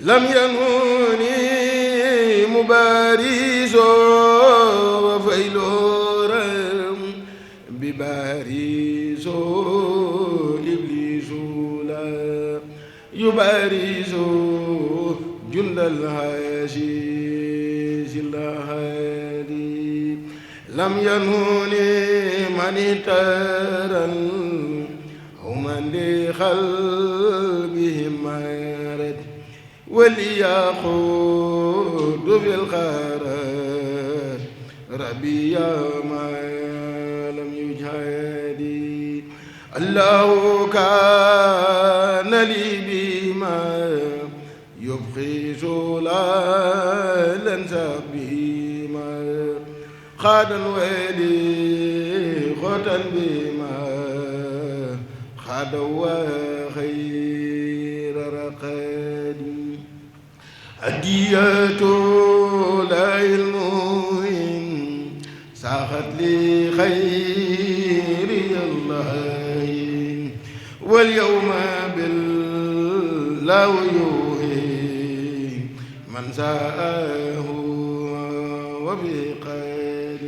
لم ينهني مبارز وفيلور ببارز إبليس لا يبارز جند الهاشيز الهادي لم ينهني من ترى أو من لقلبهم مرد وليخوض في القرار ربي ما لم يجهدي الله كان لي بما يبقي زلالا سبيما خادا ولي خدا بما خادا وخير رقد هدية لا المهم ساخت لي خير الله واليوم بالله يوهي من ساءه وبقال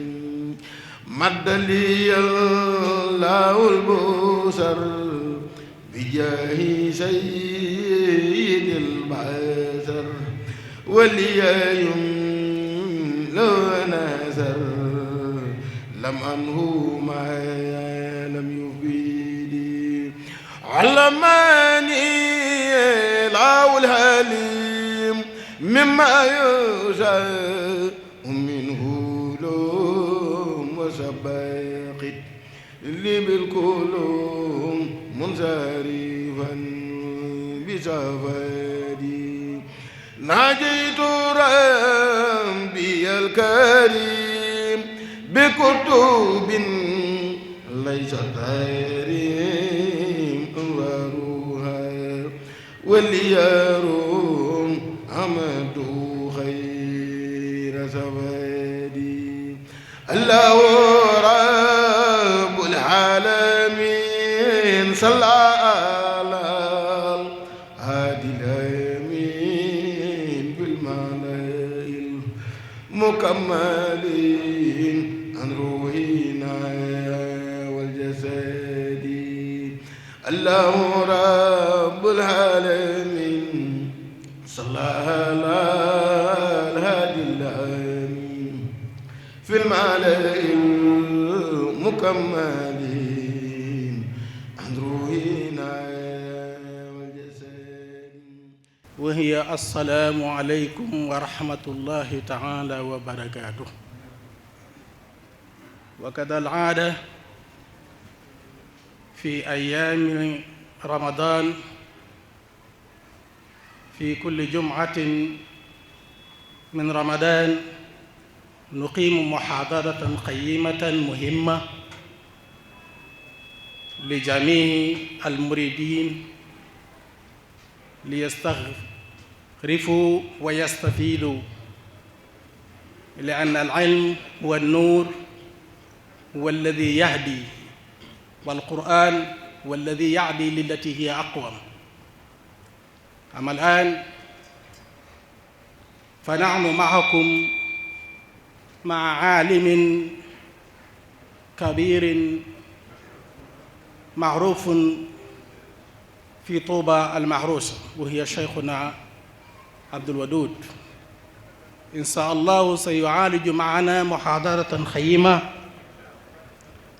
مد لي الله البصر بجاه سيد البشر وليم لو نزر لم أنه ما لم يفيدي علمني لاو الهليم مما يشاء منه لوم وسباقت لي بالكلوم منصرفا بسفادي ناجيت ربي الكريم بكتب ليس تاريم أنوارها وليروم أمد خير سفادي الله رب العالمين صلى على هادي الأمين بالملائل مكملين عن روحنا والجسد الله رب العالمين صلى على الهادي الأمين في الملائل مكملين عن روحنا والجسد. وهي السلام عليكم ورحمة الله تعالى وبركاته. وكذا العادة في أيام رمضان في كل جمعة من رمضان نقيم محاضرة قيمة مهمة لجميع المريدين ليستغرفوا ويستفيدوا، لأن العلم هو النور، هو الذي يهدي، والقرآن هو الذي يعدي للتي هي أقوم. أما الآن fa nahnu maakum maa aalimin kabirin maarufun fi Tuuba almahrusa wa hiya cheikhuna Abdul Wadud. insha allahu sa yuaaliju maana muxaadaratan xayima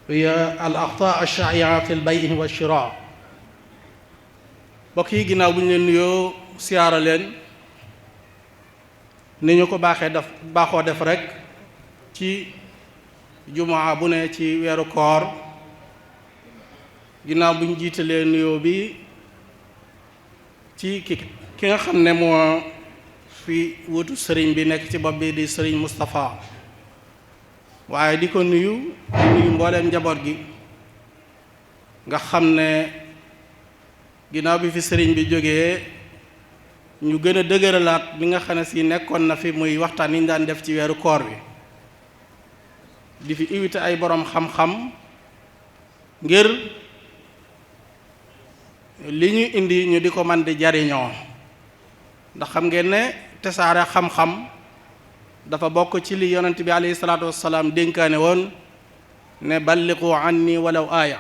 hiya al axtaa alshaaia fi lbayi wa shira. mbokk yi, ginnaaw bu ñu leen nuyoo siyaara leen ni ñu ko baaxoo def rek ci jumaa bu ne ci weeru koor. ginnaaw bu ñu jiitalee nuyoo bi ci ki nga xam ne moo fi wutu sëriñ bi nekk ci bopp bi di sëriñ Moustapha, waaye di ko nuyu mbooleem njaboot gi nga xam ne ginnaaw bi fi sëriñ bi jógee ñu gën a dëgëralaat li nga xam ne si nekkoon na fi muy waxtaan yi ñu daan def ci weeru koor bi, di fi invité ay boroom xam-xam ngir li ñu indi ñu di ko man di jariñoo. ndax xam ngeen ne tasaare xam-xam dafa bokk ci li yonent bi alayhi salaatu wassalaam dénkaane woon ne balliqu anni walaw aaya.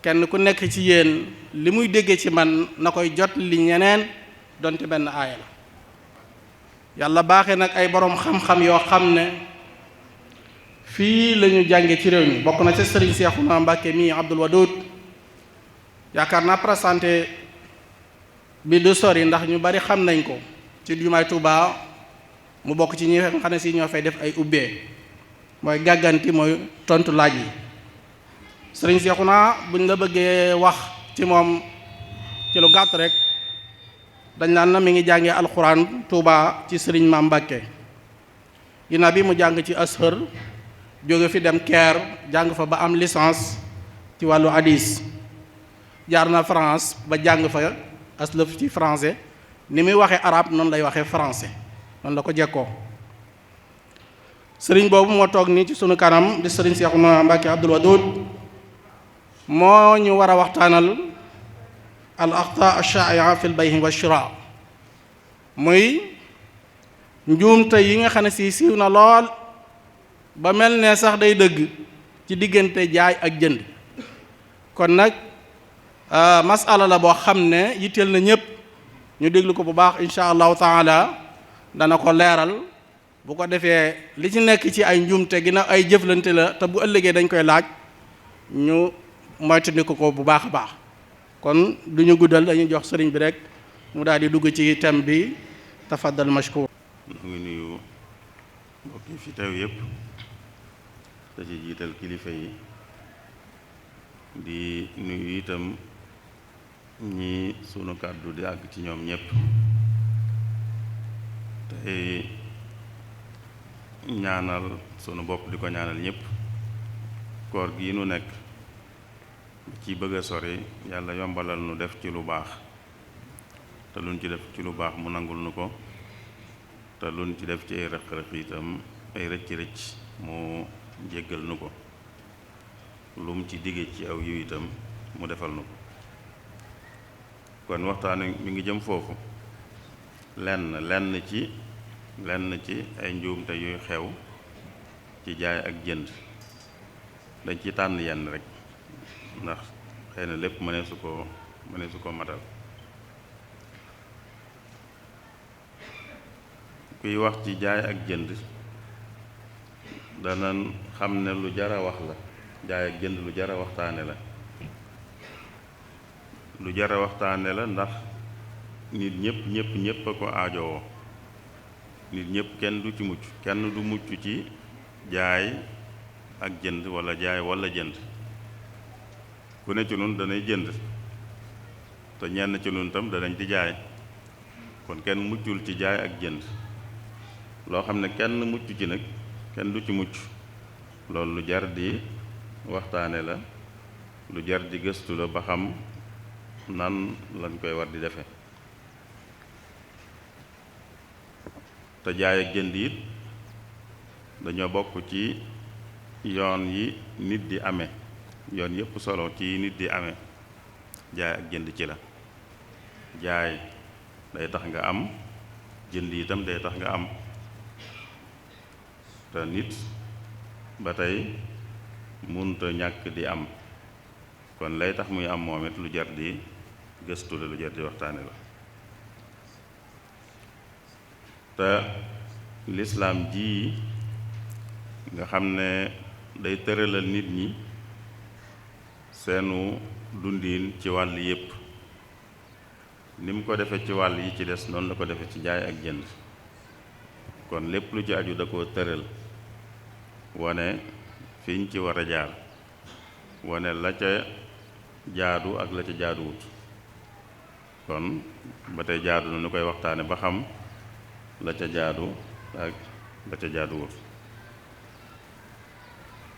kenn ku nekk ci yéen li muy déggee ci man na koy jot li ñeneen donte benn aaya la. yàlla baaxee nag ay boroom xam-xam yoo xam ne fii la ñu jànge ci réew mi, bokk na ci sëriñ Seexuna Mbàkke mii Abdul Wadud. yaakaar naa présenté bi du sori ndax ñu bari xam nañ ko ci jumaay Tuuba. mu bokk ci ñi nga xam ne si ñoo fay def ay ubbee, mooy gàgganti, mooy tontu laaj yi. sëriñ Seexuna buñ la bëggee wax ci moom ci lu gàtt rek dañ naan na mi ngi jàngee alxuraan Tuuba ci sëriñ Maam Mbàkke. ginnaaw bi mu jàng ci Azhar, jóge fi dem Caire jàng fa ba am licence ci wàllu hadis. jaar na France ba jàng fa aslëf ci français, ni muy waxee arabe noonu lay waxee français, noonu la ko jekkoo. sëriñ boobu moo toog nii ci sunu kanam di sëriñ Seexuna Mbàkke Abdul Wadud, moo ñu war a waxtaanal al axtaa ash-shaa'i'a fi al-bay'i wa shira, muy njuumte yi nga xam ne si siiw na lool ba mel ne sax day dëgg ci diggante jaay ak jënd. kon nag masala la boo xam ne yitteel na ñëpp, ñu déglu ko bu baax insha allahu taala. dana ko leeral, bu ko defee li ci nekk ci ay njuumte ginnaaw ay jëflante la te bu ëllëgee dañ koy laaj, ñu moytandiku ko bu baax a baax. kon du ñu guddal, dañuy jox sëriñ bi rek mu daal di dugg ci thème bi. tafaddal mashkur. ñu ngi nuyu mbokk yi fi teew yëpp te ci jiital kilifa yi, di nuyu itam ñi sunu kàddu di àgg ci ñoom ñëpp. tey ñaanal sunu bopp di ko ñaanal ñëpp. koor gi nu nekk ci bëgg a sori, yàlla yombalal nu def ci lu baax, te luñ ci def ci lu baax mu nangul nu ko, te luñ ci def ci ay rëq-rëq itam, ay rëcc-rëcc mu jéggal nu ko, lu mu ci digge ci aw yiw itam mu defal nu ko. kon waxtaan mi ngi jëm foofu, lenn ci ay njuumte yuy xew ci jaay ak jënd. dañ ci tànn yenn rek ndax xëy na lépp mëneesu ko matal. kuy wax ci jaay ak jënd danañ xam ne lu jara wax la. jaay ak jënd lu jara waxtaane la. lu jara waxtaane la ndax nit ñépp a ko aajowoo. nit ñépp kenn du ci mucc, kenn du mucc ci jaay ak jënd walla jaay walla jënd. ku ne ci nun danay jënd, te ñenn ci nun tam danañ di jaay. kon kenn muccul ci jaay ak jënd. loo xam ne kenn mucc ci nag, kenn du ci mucc, loolu lu jar di waxtaane la, lu jar di gëstu la ba xam nan lañ koy war di defe. te jaay ak jënd it dañoo bokk ci yoon yi nit di amee, yoon yépp solo ci nit di amee. jaay ak jënd ci la. jaay day tax nga am, jënd itam day tax nga am te nit ba tey munta ñàkk di am kon lay tax muy am moom it lu jar di gëstu la lu jar di waxtaane la te lislaam ji nga xam ne day tëralal nit ñi seenu dundiin ci wàll yépp ni mu ko defee ci wàll yi ci des noonu la ko defee ci jaay ak jënd kon lépp lu ci aju da koo tëral wane fiñ ci war a jaar wane la ca jaadu ak la ca jaaduwut kon ba tey jaadu na nu koy waxtaane ba xam la ca jaadu ak la ca jaaduwut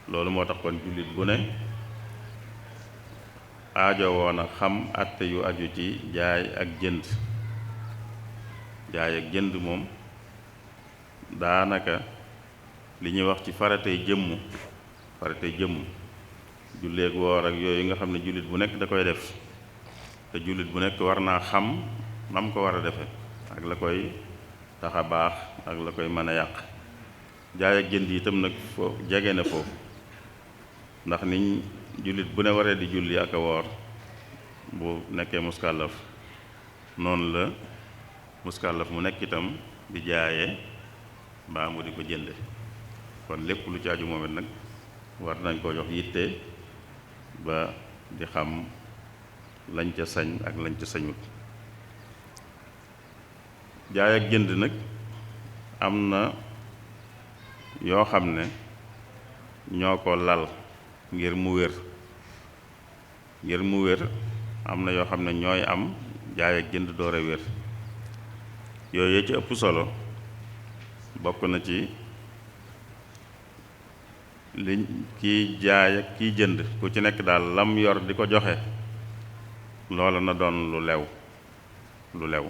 loolu moo tax kon jullit bu ne aajo woon a xam àtte yu aju ci jaay ak jënd jaay ak jënd moom daanaka li ñuy wax ci faratey jëmm julleek woor ak yooyu nga xam ne jullit bu nekk da koy def te jullit bu nekk war naa xam nam ko war a defe ak la koy tax a baax ak la koy mën a yàq jaay ak jënd itam nag foofu jege na foofu ndax niñ jullit bu ne waree di julli ak a woor bu nekkee muskàllaf noonu la muskàllaf mu nekk itam di jaaye mbaa mu di ko jënde kon lépp lu ci aju moom it nag war nañ koo jox yitte ba di xam lañ ca sañ ak lañ ca sañut jaay ak jënd nag am na yoo xam ne ñoo ko lal ngir mu wér am na yoo xam ne ñooy am jaay ak jënd door a wér yooyu ci ëpp solo bokk na ci li kiy jaay ak kiy jënd ku ci nekk daal lam yor di ko joxe loola na doon lu lew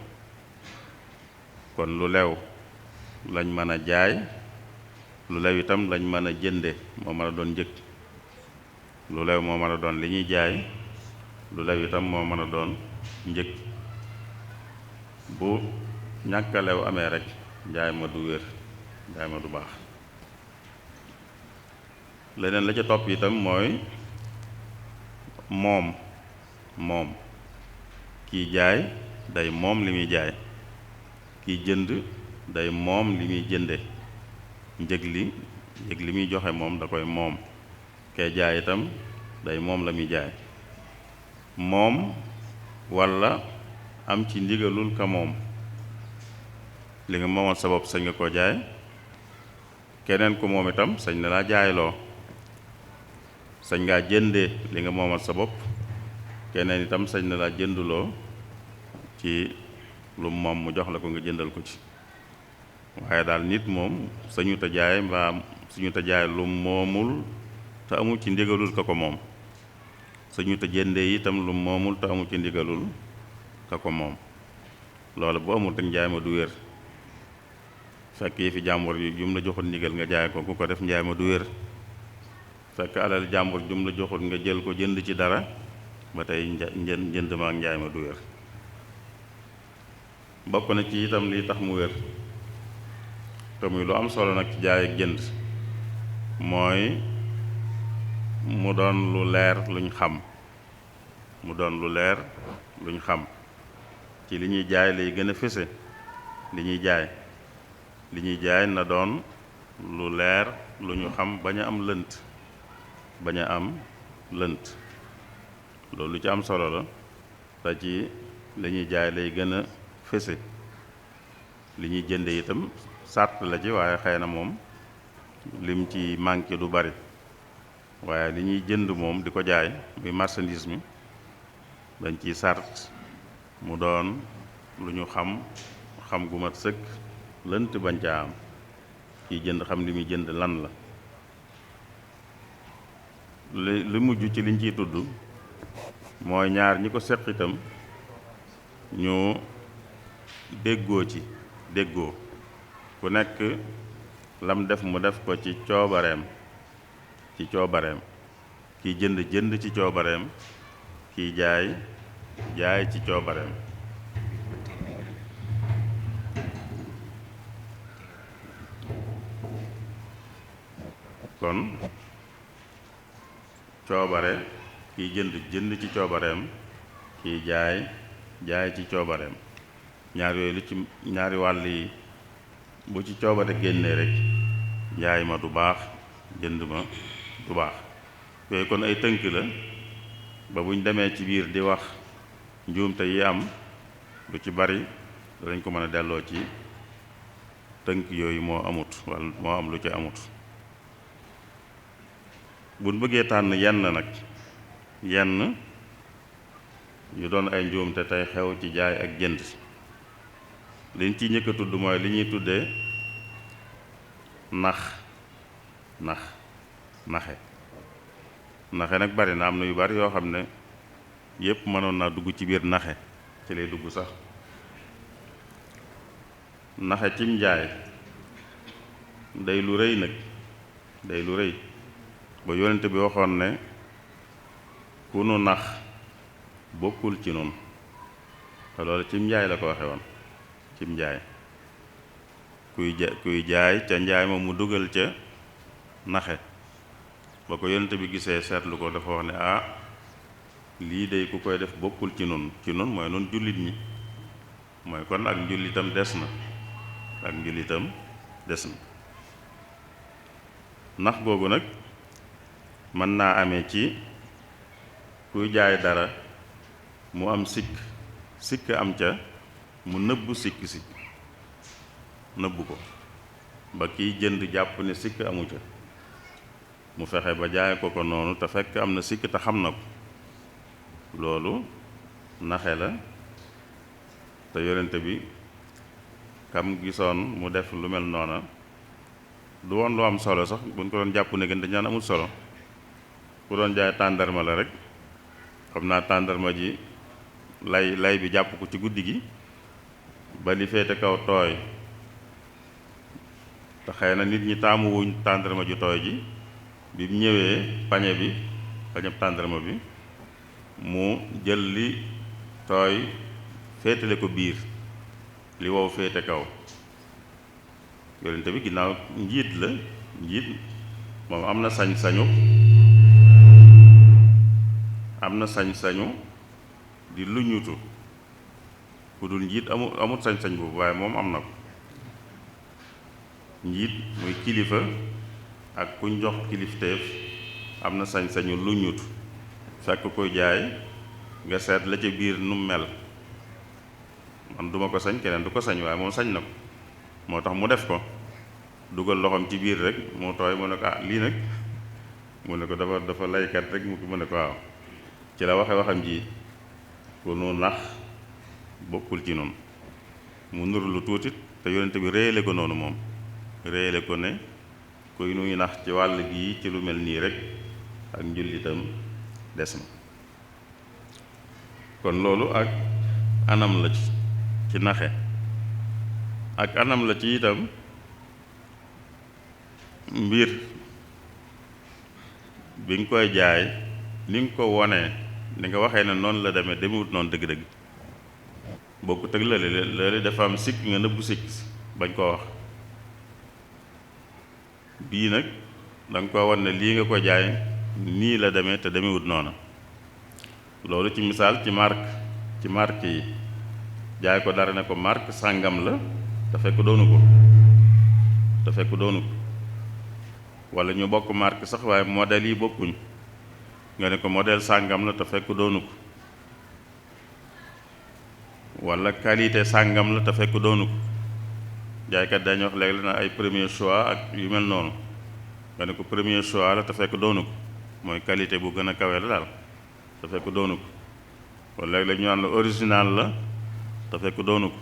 kon lu lew lañ mën a jaay lu lew itam lañ mën a jënde moo mën a doon njëg lu lew moo mën a doon li ñuy jaay lu lew itam moo mën a doon njëg bu ñàkk a lew amee rek njaay ma du wér njaay ma du baax leneen la ca topp itam mooy moom kiy jaay day moom li muy jaay kiy jënd day moom li muy jënde njëg li muy joxe moom da koy moom kee jaay itam day moom la muy jaay moom walla am ci ndigalul ka moom li nga moomal sa bopp sañ nga koo jaay keneen ku moom itam sañ na laa jaayloo sañ ngaa jëndee li nga moomal sa bopp keneen itam sañ na laa jënduloo ci lu moom mu jox la ko nga jëndal ko ci waaye daal nit moom sañu ta jaay mbaa suñu ta jaay lu moomul te amul ci ndigalul ka ko moom sañu ta jëndee itam lu moomul te amul ci ndigalul ka ko moom loolu bu amul te njaay ma du wér fekk yi fi jàmbur yi jum la joxul ndigal nga jaay ko ku ko def njaay ma du wér fekk alal jàmbur jum la joxul nga jël ko jënd ci dara ba tey jënd ma ak njaay ma du wér bokk na ci itam lii tax mu wér te muy lu am solo nag ci jaay ak jënd mooy mu doon lu leer luñ xam ci li ñuy jaay lay gën a fese li ñuy jaay na doon lu leer lu ñu xam bañ a am lënt loolu lu ci am solo la te ci li ñuy jaay lay gën a fese li ñuy jënde itam sàrt la ci waaye xëy na moom lim ci manqué du bari waaye li ñuy jënd moom di ko jaay muy marchandise mi dañ ciy sàrt mu doon lu ñu xam gu mat sëkk lënt bañ caa am kiy jënd xam li muy jënd lan la li mujj ci liñ ciy tudd mooy ñaar ñi ko seq itam ñu déggoo ku nekk lam def mu def ko ci coobareem kiy jënd ci coobareem kiy jaay ci coobareem kon coobare kiy jënd ci coobareem, kiy jaay ci coobareem, ñaar yooyu lu ci ñaari wàll yi bu ci coobare génnee rek njaay ma du baax, jënd ma du baax. yooyu kon ay tënk la ba buñ demee ci biir di wax njuumte yi am lu ci bari danañ ko mën a delloo ci tënk yooyu moo amut wala moo am lu ci amut. buñ bëggee tànn yenn yu doon ay njuumte tey xew ci jaay ak jënd, liñ ci njëkk a tudd mooy li ñuy tuddee naxe nag bari na, am na yu bari yoo xam ne yépp mënoon naa dugg ci biir naxe ci lay dugg sax. naxe cim njaay day lu rëy nag, day lu rëy ba yonent bi waxoon ne ku nu nax bokkul ci nun, te loolu cim njaay la ko waxe woon, cim njaay kuy jaay ca njaay ma mu dugal ca naxe. ba ko yonent bi gisee seetlu ko dafa wax ne lii de ku koy def bokkul ci nun mooy nun jullit ñi, mooy kon ak njullitam des na, nax googu nag mën naa amee ci kuy jaay dara mu am sikk am ca mu nëbbu sikk nëbbu ko ba kiy jënd jàpp ne sikk amu ca, mu fexe ba jaay ko noonu te fekk am na sikk te xam na ko. loolu naxe la, te yonente bi kam gisoon mu def lu mel noona du woon lu am solo sax, buñ ko doon jàpp ne gën dañ naan amul solo. ku doon jaay tàndarma la rek, xam naa tàndarma ji lay bi jàpp ko ci guddi gi ba li féete kaw tooy, te xëy na nit ñi taamu wuñ tàndarma ju tooy ji. bi mu ñëwee pañeb tàndarma bi mu jël li tooy féetale ko biir, li wow féete kaw. yonente bi ginnaaw njiit moom am na sañ-sañu di luñutu. ku dul njiit amut sañ-sañ boobu, waaye moom am na ko. njiit muy kilifa ak kuñ jox kilifteef am na sañ-sañu luñutu, fekk koy jaay nga seet la ca biir nu mel. man duma ko sañ, keneen du ko sañ, waaye moom sañ na ko. moo tax mu def ko, dugal loxoom ci biir rek mu tooy, mu ne ko lii nag, mu ne ko dafa laykat rek mu ne ko waaw. ci la waxam ji ku nu nax bokkul ci noonu, mu nuru lu tuuti te yonente bi réyale ko noonu, moom réyale ko ne kuy nuy nax ci wàll gii ci lu mel nii rek ak njullitam des na. kon loolu ak anam la ci naxe, ak anam la ci itam mbir bi nga koy jaay ni nga ko wonee, ni nga waxee ne noonu la demewut noonu dëgg-dëgg, bokkut ak lële dafa am sikk nga nëbbu sikk bañ koo wax. bii nag da nga ko wan ne lii nga ko jaay nii la demee te demewut noona. loolu ci misaal ci marque yi, jaay ko dara ne ko marque sàngam la te fekk doonu ko wala ñu bokk marque sax waaye modèle yi bokkuñ, nga ne ko modèle sàngam la te fekk doonu ko, wala qualité sàngam la te fekk doonu ko. jaaykat dañu wax léegi la na ay premier choix ak yu mel noonu, nga ne ko premier choix la te fekk doonu ko, mooy qualité bu gën a kawe la daal te fekk doonu ko. wala léegi la ñu naan la original la te fekk doonu ko.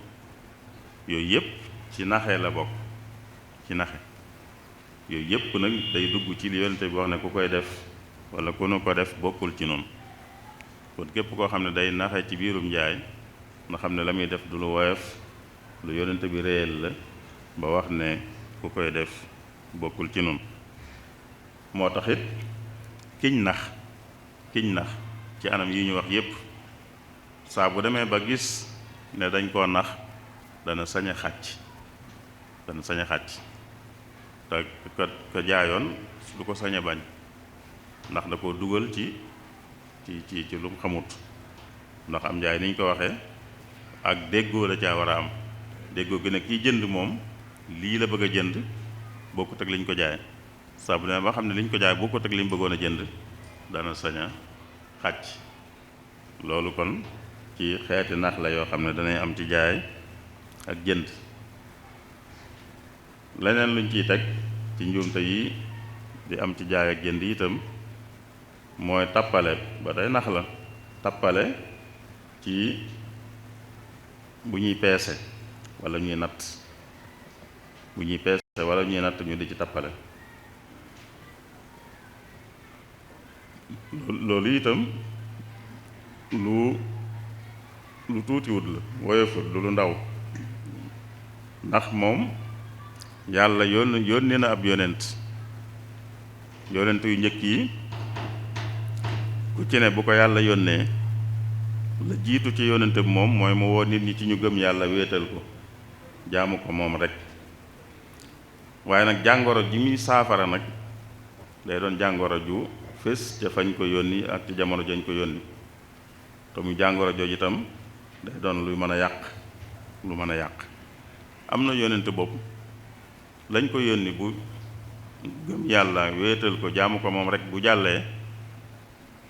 yooyu yëpp ci naxe la bokk, ci naxe. yooyu yëpp nag day dugg ci li yonente bi wax ne ku koy def wala ku nu ko def bokkul ci noonu. kon képp koo xam ne day naxe ci biirum njaay nga xam ne la muy def du lu woyof, lu yonente bi réyal la ba wax ne ku koy def bokkul ci noonu. moo tax it kiñ nax ci anam yi ñu wax yépp saa bu demee ba gis ne dañ koo nax dana sañ a xàcc te ka jaayoon du ko sañ a bañ ndax da koo dugal ci lu mu xamut, ndax am njaay ni ñu ko waxee ak déggoo la caa war a am. déggoo gi nag kiy jënd moom lii la bëgg a jënd bokkut ak liñ ko jaay, saa bu ne ba xam ne liñ ko jaay bokkut ak liñ bëggoon a jënd dana sañ a xàcc. loolu kon ci xeeti nax la yoo xam ne danay am ci jaay ak jënd. leneen luñ ciy teg ci njuumte yi di am ci jaay ak jënd itam mooy tappale, ba tey nax la. tappale ci bu ñuy peese wala ñuy natt, bu ñuy peese wala ñuy natt ñu di ci tappale. loolu itam lu tuutiwut la, woyofut lu ndaw, ndax moom yàlla yónni na ab yonent yu njëkk yi ku ci ne bu ko yàlla yónnee la jiitu ci yonent bi moom mooy mu woo nit ñi ci ñu gëm yàlla wéetal ko jaamu ko moom rek. waaye nag jàngoro ji muy saafara nag day doon jàngoro ju fés ca fañ ko yónni ak ci jamono jañ ko yónni, te muy jàngoro jooju itam day doon lu mën a yàq. am na yonent bopp lañ ko yónni bu gëm yàlla wéetal ko jaamu ko moom rek bu jàllee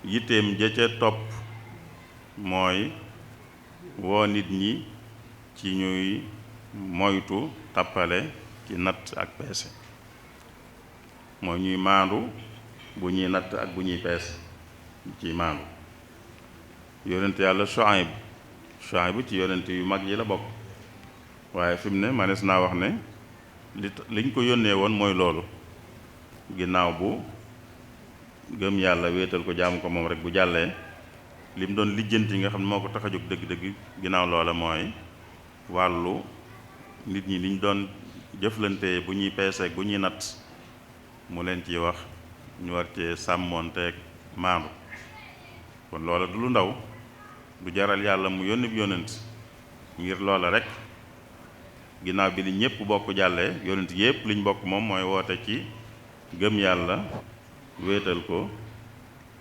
yitteem ja ca topp mooy woo nit ñi ci ñuy moytu tappale ci natt ak peese, mooy ñuy maandu bu ñuy natt ak bu ñuy peese ci maandu. yonent yàlla Shuayb ci yonent yu mag yi la bokk, waaye fi mu ne manees naa wax ne liñ ko yónnee woon mooy loolu. ginnaaw bu gëm yàlla wéetal ko jaamu ko moom rek bu jàllee lim doon lijjanti yi nga xam ne moo ko tax a jóg dëgg-dëgg ginnaaw loola mooy wàllu nit ñi liñ doon jëflante bu ñuy peeseeg bu ñuy natt mu leen ciy wax ñu war cee sàmmoonteeg maandu. kon loola du lu ndaw, du jaral yàlla mu yónni bi yónent ngir loola rek. ginnaaw bi li ñëpp bokk jàllee yónent yëpp liñ bokk moom mooy woote ci gëm yàlla wéetal ko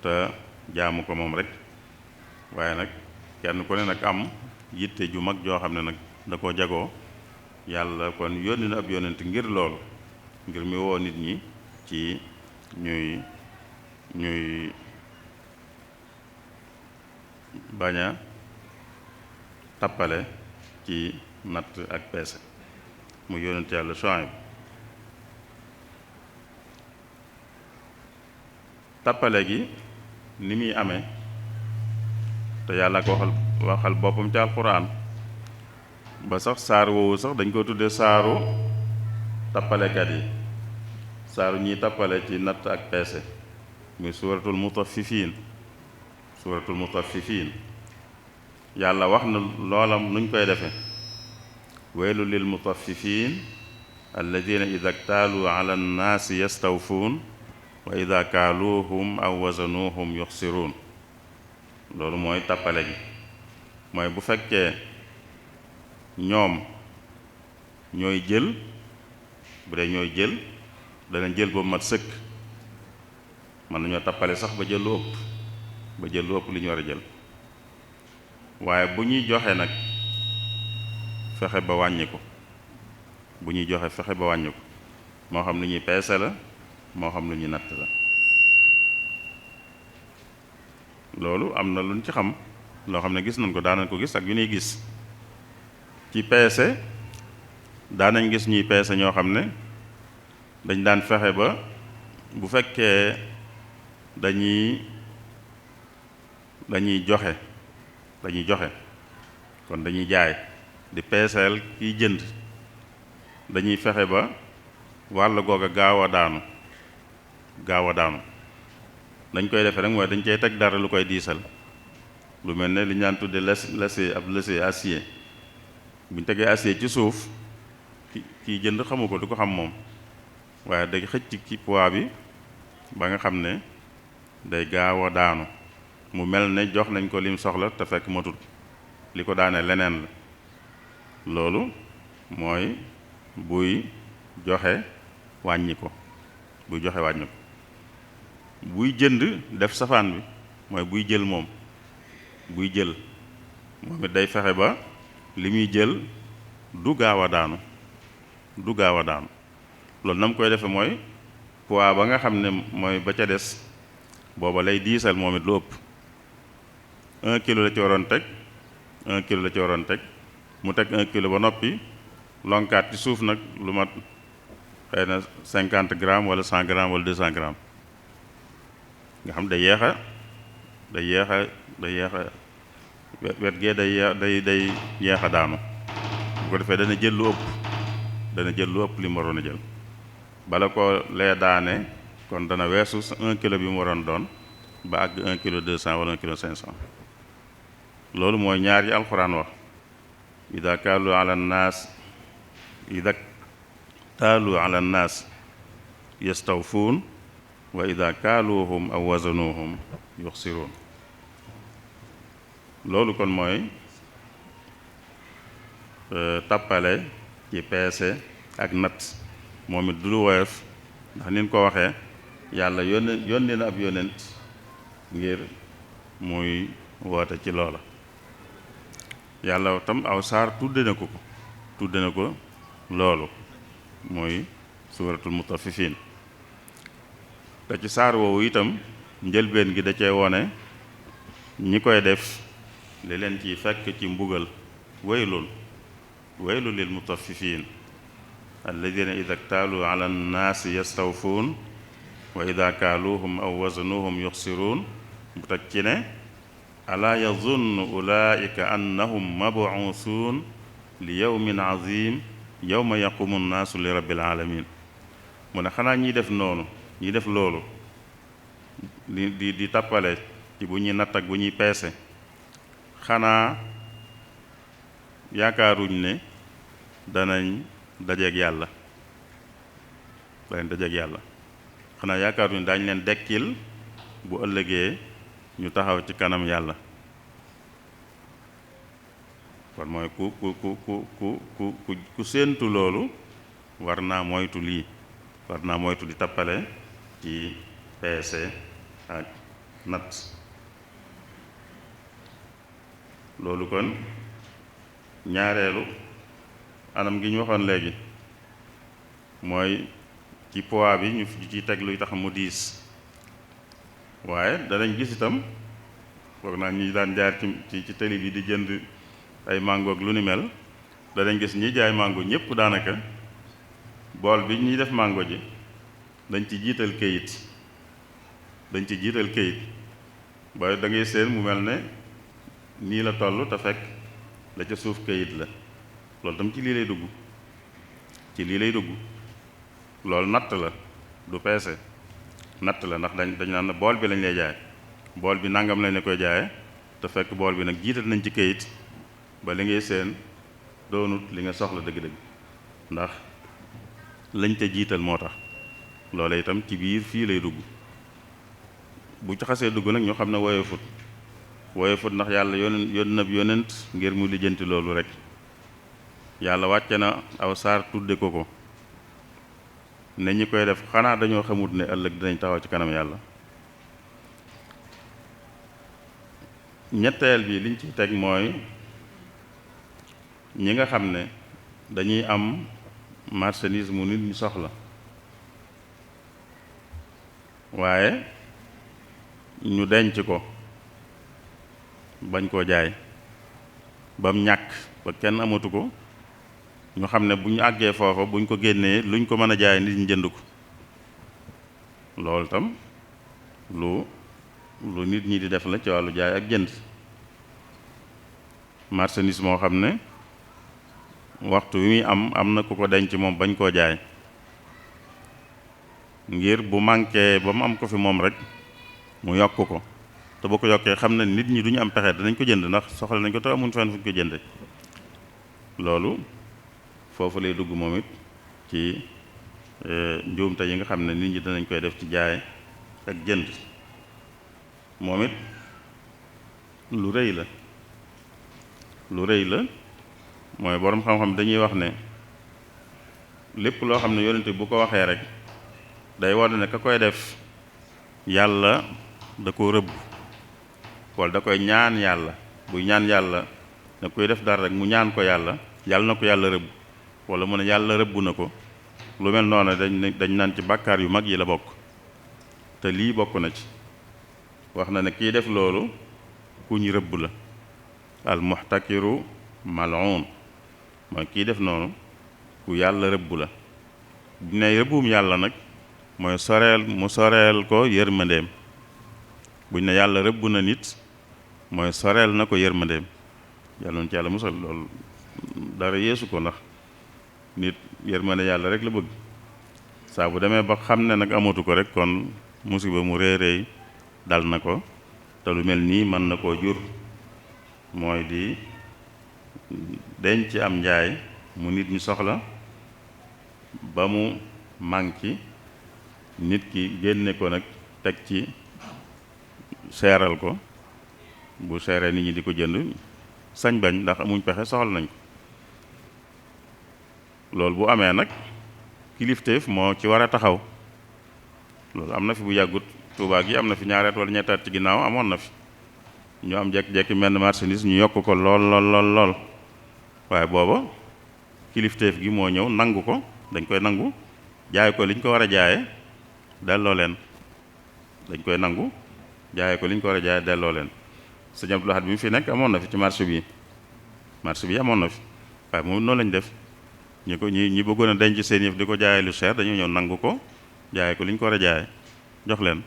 te jaamu ko moom rek. waaye nag kenn ku ne nag am yitte ju mag joo xam ne nag da koo jagoo. yàlla kon yónni na ab yónent ngir loolu, ngir mi woo nit ñi ci ñuy bañ a tappale ci natt ak peese, mu yónent yàlla Shuayb. tappale gi ni muy amee te yàlla ko waxal boppam ci alxuraan, ba sax saar woowu sax dañ ko tudde saaru tappalekat yi, saaru ñiy tappale ci natt ak peese, muy suuratul mutaffifiin. yàlla wax na loolam nuñ koy defe: waylu lil mutaffifiin alladina ida ktaaluu ala nnaasi yastawfuun wa ida kaaluuhum aw wazanuuhum yuxsiruun. loolu mooy tappale gi, mooy bu fekkee ñoom ñooy jël, bu dee ñooy jël danañ jël ba mat sëkk, mën nañoo tappale sax ba jël lu ëpp li ñu war a jël. waaye bu ñuy joxe nag fexe ba wàññi ko, moo xam lu ñuy peese la moo xam lu ñuy natt la. loolu am na luñ ci xam loo xam ne gis nañ ko, daanañ ko gis ak yu ñuy gis ci peese. daanañ gis ñuy peese ñoo xam ne dañ daan fexe ba bu fekkee dañuy joxe kon dañuy jaay di peeseel kiy jënd, dañuy fexe ba wàll googa gaaw a daanu. dañ koy defe rek mooy dañ cey teg dara lu koy diisal, lu mel ne li ñu daan tudde lessier acier. bu ñu tegee acier ci suuf kiy jënd xamu ko, du ko xam moom, waaye day xëcc ci poids bi ba nga xam ne day gaaw a daanu, mu mel ne jox nañ ko lim soxla te fekk matut, li ko daane leneen la. loolu mooy buy joxe wàññi ko buy joxe wàññi ko buy jënd def safaan bi mooy buy jël moom buy jël moom it day fexe ba li muy jël du gaaw a daanu du gaaw a daanu loolu na mu koy defe mooy poids ba nga xam ne mooy ba ca des booba lay diisal moom it lu ëpp 1 kilo la ci waroon teg 1 kilo la ci waroon teg mu teg 1 kilo ba noppi lonkaat ci suuf nag lu mat xëy na 50 grammes wala 100 grammes wala 200 grammes nga xam day yeex a wet gee day yeex a daanu bu ko defee dana jël lu ëpp li mu waroon a jël bala ko lee daane kon dana weesu 1 kilo bi mu waroon doon ba àgg 1 kilo 200 wala 1 kilo 500 loolu mooy ñaar yi alxuraan wax ida kaalu ala nnaas ida taalu ala nnaas yastawfuun wa ida kaaluuhum aw wazanuuhum yuxsiruun loolu kon mooy tappale ci peese ak natt moom it du lu woyof ndax ni ñu ko waxee yàlla yónni na ab yónent ngir muy woote ci loola yàlla tam aw saar tudde na ko loolu muy suuratul mutaffifin te ci saar woowu itam njëlbeen gi da cee wone ñi koy def li leen ciy fekk ci mbugal waylun lil mutaffifin alladina ida ktaaluu ala nnaasi yastawfuun wa ida kaaluuhum aw wazanuuhum yuxsiruun mu teg ci ne alaa yazunnu ulaika annahum mabuusuun li yawmin azim yawma yaqumu nnaasu li rabbil alamin mu ne xanaa ñiy def noonu ñiy def loolu di tappale ci bu ñuy natt ak bu ñuy peese xanaa yaakaaruñ ne danañ dajeeg yàlla xanaa yaakaaruñ ne daañu leen dekkil bu ëllëgee ñu taxaw ci kanam yàlla kon mooy ku séentu loolu war naa moytu lii war naa moytu di tappale ci peese ak natt loolu kon ñaareelu anam gi ñu waxoon léegi mooy ci poids bi ñu ciy teg luy tax mu diis waaye danañ gis itam foog naa ñi daan jaar ci télé bi di jënd ay mango ak lu ni mel danañ gis ñi jaay mango ñëpp daanaka bool bi ñuy def mango ji dañ ci jiital këyit ba da ngay seen mu mel ne nii la toll te fekk la ca suuf këyit la loolu tam ci lii lay dugg loolu natt la du peese natt la ndax dañ naan bool bi lañ lay jaay bool bi nangam lañ la koy jaaye te fekk bool bi nag jiital nañ ci këyit ba li ngay seen doonut li nga soxla dëgg-dëgg ndax lañ te jiital moo tax loola itam ci biir fii lay dugg bu ci xasee dugg nag ñoo xam ne woyofut ndax yàlla yonent ngir mu lijjanti loolu rek yàlla wàcce na aw saar tudde ko ne ñi koy def xanaa dañoo xamut ne ëllëg dinañ taxaw ci kanam yàlla ñetteel bi liñ ci teg mooy ñi nga xam ne dañuy am marchandise mu nit ñu soxla waaye ñu denc ko bañ koo jaay bam ñàkk ba kenn amatu ko ñu xam ne bu ñu àggee foofa buñ ko génnee luñ ko mën a jaay nit ñi jënd ko loolu tam lu nit ñi di def la ci wàllu jaay ak jënd marchandise moo xam ne waxtu wi muy am na ku ko denc moom bañ koo jaay ngir bu manqué ba mu am ko fi moom rek mu yokk ko te boo ko yokkee xam na nit ñi duñu am pexe danañ ko jënd ndax soxla nañ ko te amuñ fenn fu ñu ko jënde loolu foofu lay dugg moom it ci njuumte yi nga xam ne nit ñi danañ koy def ci jaay ak jënd moom it lu rëy la mooy boroom xam-xam dañuy wax ne lépp loo xam ne yonent bu ko waxee rek day wane ne ka koy def yàlla da ko rëbb wala da koy ñaan yàlla. buy ñaan yàlla ne koy def dara rek mu ñaan ko yàlla na ko yàlla rëbb wala mu ne yàlla rëbb na ko, lu mel noonu dañ naan ci bàkkaar yu mag yi la bokk. te lii bokk na ci, wax na ne kii def loolu ku ñu rëbb la. al muxtakiru mal'un mooy kii def noonu ku yàlla rëbb la. bu ne rëbbum yàlla nag mooy soreel ko yërmandeem. buñ ne yàlla rëbb na nit mooy soreel na ko yërmandeem. yàlla na ci yàlla musal loolu dara yeesu ko, ndax nit yërmande yàlla rek la bëgg. saa bu demee ba xam ne nag amatu ko rek kon musiba mu rëy rëy dal na ko. te lu mel nii mën na koo jur, mooy di denc am njaay mu nit ñi soxla ba mu manki nit ki génne ko nag teg ci seeral ko. bu seeree nit ñi di ko jënd sañ bañ ndax amuñ pexe soxla nañ ko. loolu bu amee nag kilifteef moo ci war a taxaw. loolu am na fi bu yàggut Tuubaa gi am na fi ñaareet wala ñettaat ci ginnaaw amoon na fi ñu am jekki-jekki menn marchandise ñu yokk ko lool waaye booba kilifteef gi moo ñëw nangu ko, dañ koy nangu jaay ko liñ ko war a jaaye delloo leen. dañ koy nangu jaaye ko liñ ko war a jaaye delloo leen. Sëñ Abdul Ahad bi mu fi nekk amoon na fi ci marché bi amoon na fi, waaye moom noonu lañ def. ñi bëggoon a denc seen yëf di ko jaayee lu cher dañu ñëw nangu ko jaaye ko liñ ko war a jaaye jox leen.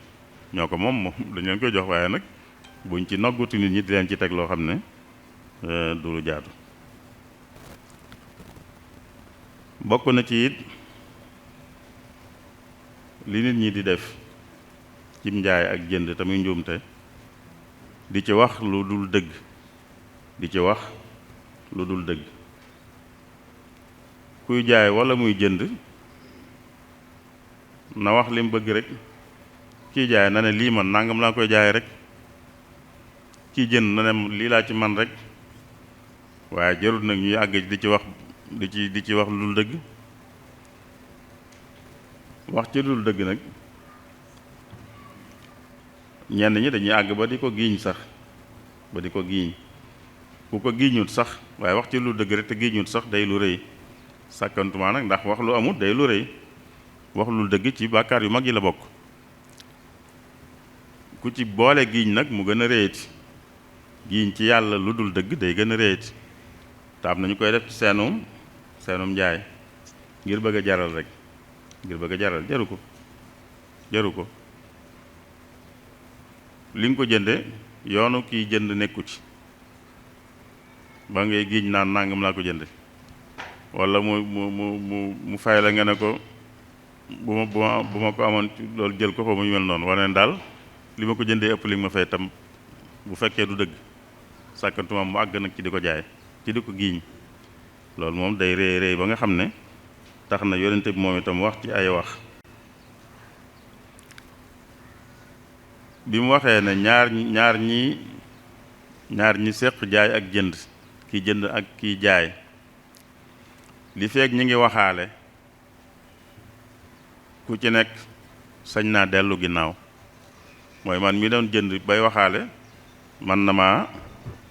ñoo ko moom dañ leen koy jox, waaye nag buñ ci nogguti nit ñi di leen ci teg loo xam ne du lu jaadu. bokk na ci it li nit ñi di def cim njaay ak jënd te muy njuumte, di ci wax lu dul dëgg. kuy jaay walla muy jënd na wax li mu bëgg rek. kii jaay na ne lii man nangam laa koy jaay rek. kii jënd na ne lii laa ci man rek. waaye jarul nag ñuy àgg di ci wax lu dul dëgg. wax ci lu dul dëgg nag ñenn ñi dañuy àgg ba di ko giiñ sax, ku ko giiñut sax, waaye wax ci lu dëgg rek te giiñut sax day lu rëy. sàkkantuma nag ndax wax lu amut day lu rëy. wax lu dëgg ci bàkkaar yu mag yi la bokk. ku ci boole giiñ nag mu gën a réyati. giiñ ci yàlla lu dul dëgg day gën a réyati. te am nañu koy def ci seenum njaay ngir bëgg a jaral rek. jaru ko li nga ko jënde yoonu kiy jënd nekku ci ba ngay giiñ naan nangam laa ko jënde. walla mu fay la nga ne ko bu ma ko amoon loolu jël ko fa mu mel noonu, wane daal li ma ko jëndee ëpp li nga ma fay tam bu fekkee du dëgg. sàkkantuma mu àgg nag ci di ko jaay, ci di ko giiñ. loolu moom day réy ba nga xam ne tax na yonente bi moom itam wax ci ay wax. bi mu waxee ne ñaar ñi séq jaay ak jënd, ki jënd ak kiy jaay, li feek ñi ngi waxaale ku ci nekk sañ naa dellu ginnaaw. mooy man mi doon jënd bay waxaale man na maa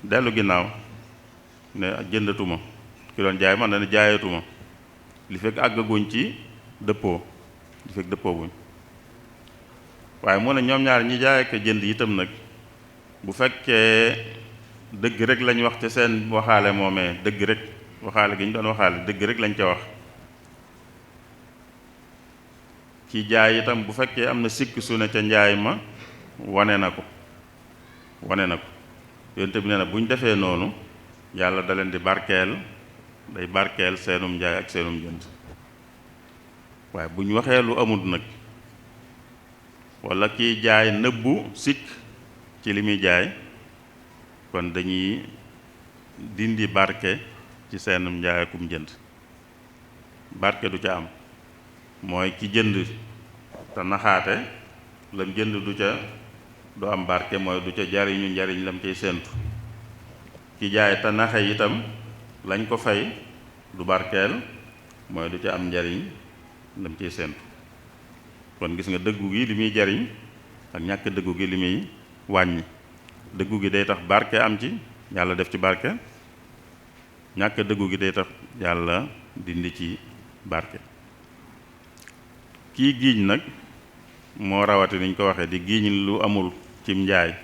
dellu ginnaaw ne jëndatuma. ki doon jaay man na ne jaayatuma li fekk àggaguñ ci dëppoo buñ. waaye mu ne ñoom ñaar ñi jaay ak jënd itam nag bu fekkee dëgg rek lañ wax ca seen waxaale moomee, dëgg rek waxaale gi ñu doon waxaale dëgg rek lañ ca wax. ki jaay itam bu fekkee am na sikk su ne ca njaay ma wane na ko. Yonent bi nee na bu ñu defee noonu yàlla da leen di day barkeel seenum njaay ak seenum jënd. waaye bu ñu waxee lu amut nag walla kiy jaay nëbbu sikk ci li muy jaay, kon dañuy dindi barke ci seenum njaay akum jënd. barke du ca am. mooy ki jënd te naxaate lam jënd du am barke, mooy du ca jariñu njariñ lam cay séentu. ki jaay te naxe itam lañ ko fay du barkeel, mooy du ca am njariñ lam ciy séentu. kon gis nga dëggu gi li muy jariñ ak ñàkk dëggu gi li muy wàññi. dëggu gi day tax barke am ci, yàlla def ci barke. ñàkk dëggu gi day tax yàlla dindi ci barke. kii giiñ nag moo rawati niñ ko waxee di giiñ lu amul cim njaay.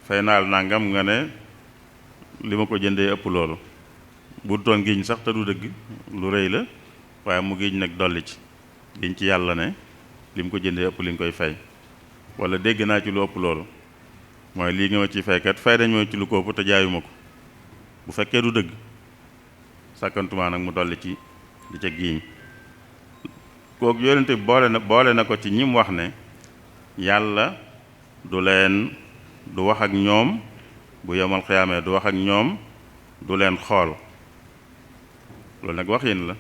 fay naal nangam nga ne li ma ko jëndee ëpp loolu, bu doon giiñ sax te du dëgg lu rëy la, waaye mu giiñ nag dolli ci giñ ci yàlla ne li mu ko jëndee ëpp li nga koy fay, wala dégg naa ci lu ëpp loolu, mooy lii nga ma ciy faykat fay dañ ma ci lu ko ëpp te jaayuma ko. bu fekkee du dëgg sàkkantumaa nag mu dolli ci di ca giiñ. kooku yonente bi boole na ko ci ñim wax ne yàlla du wax ak ñoom bu yomal xiyaamee, du wax ak ñoom, du leen xool. loolu nag waxin la,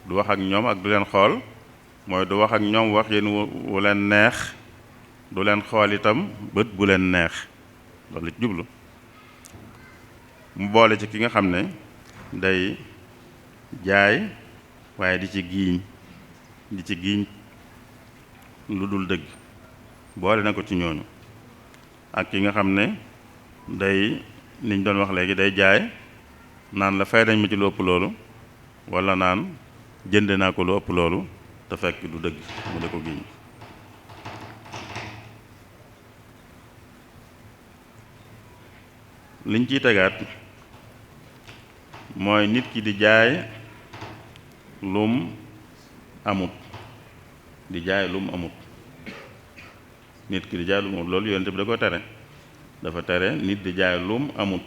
du wax ak ñoom ak du leen xool mooy du wax ak ñoom waxin wu leen neex, du leen xool itam bët bu leen neex. loolu la ci jublu. mu boole ci ki nga xam ne day jaay waaye di ci giiñ lu dul dëgg, boole na ko ci ñooñu. ak ki nga xam ne day niñ doon wax léegi day jaay naan la fay dañ ma ci lu ëpp loolu, wala naan jënd naa ko lu ëpp loolu te fekk du dëgg mu de ko giiñ. liñ ciy tegaat mooy nit ki di jaay lum amut, di jaay lum amut. nit ki di jaay lum amut loolu yonent bi da ko tere, dafa tere nit di jaay lum amut.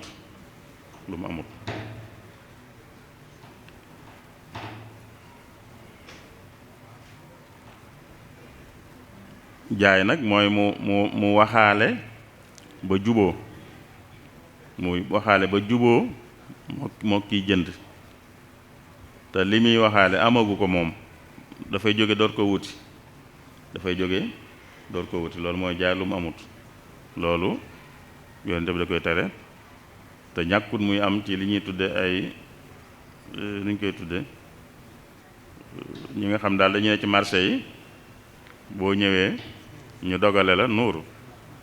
jaay nag mooy mu waxaale ba juboo, muy waxaale ba juboo moo kiy jënd, te li muy waxaale amagu ko moom, dafay jóge door ko wuti, loolu mooy jaay lu mu amut. loolu yonent bi da koy tere, te ñàkkut muy am ci li ñuy tudde ay ni ñu koy tudde ñi nga xam daal dañu ne ci marché yi, boo ñëwee ñu dogale la nuuru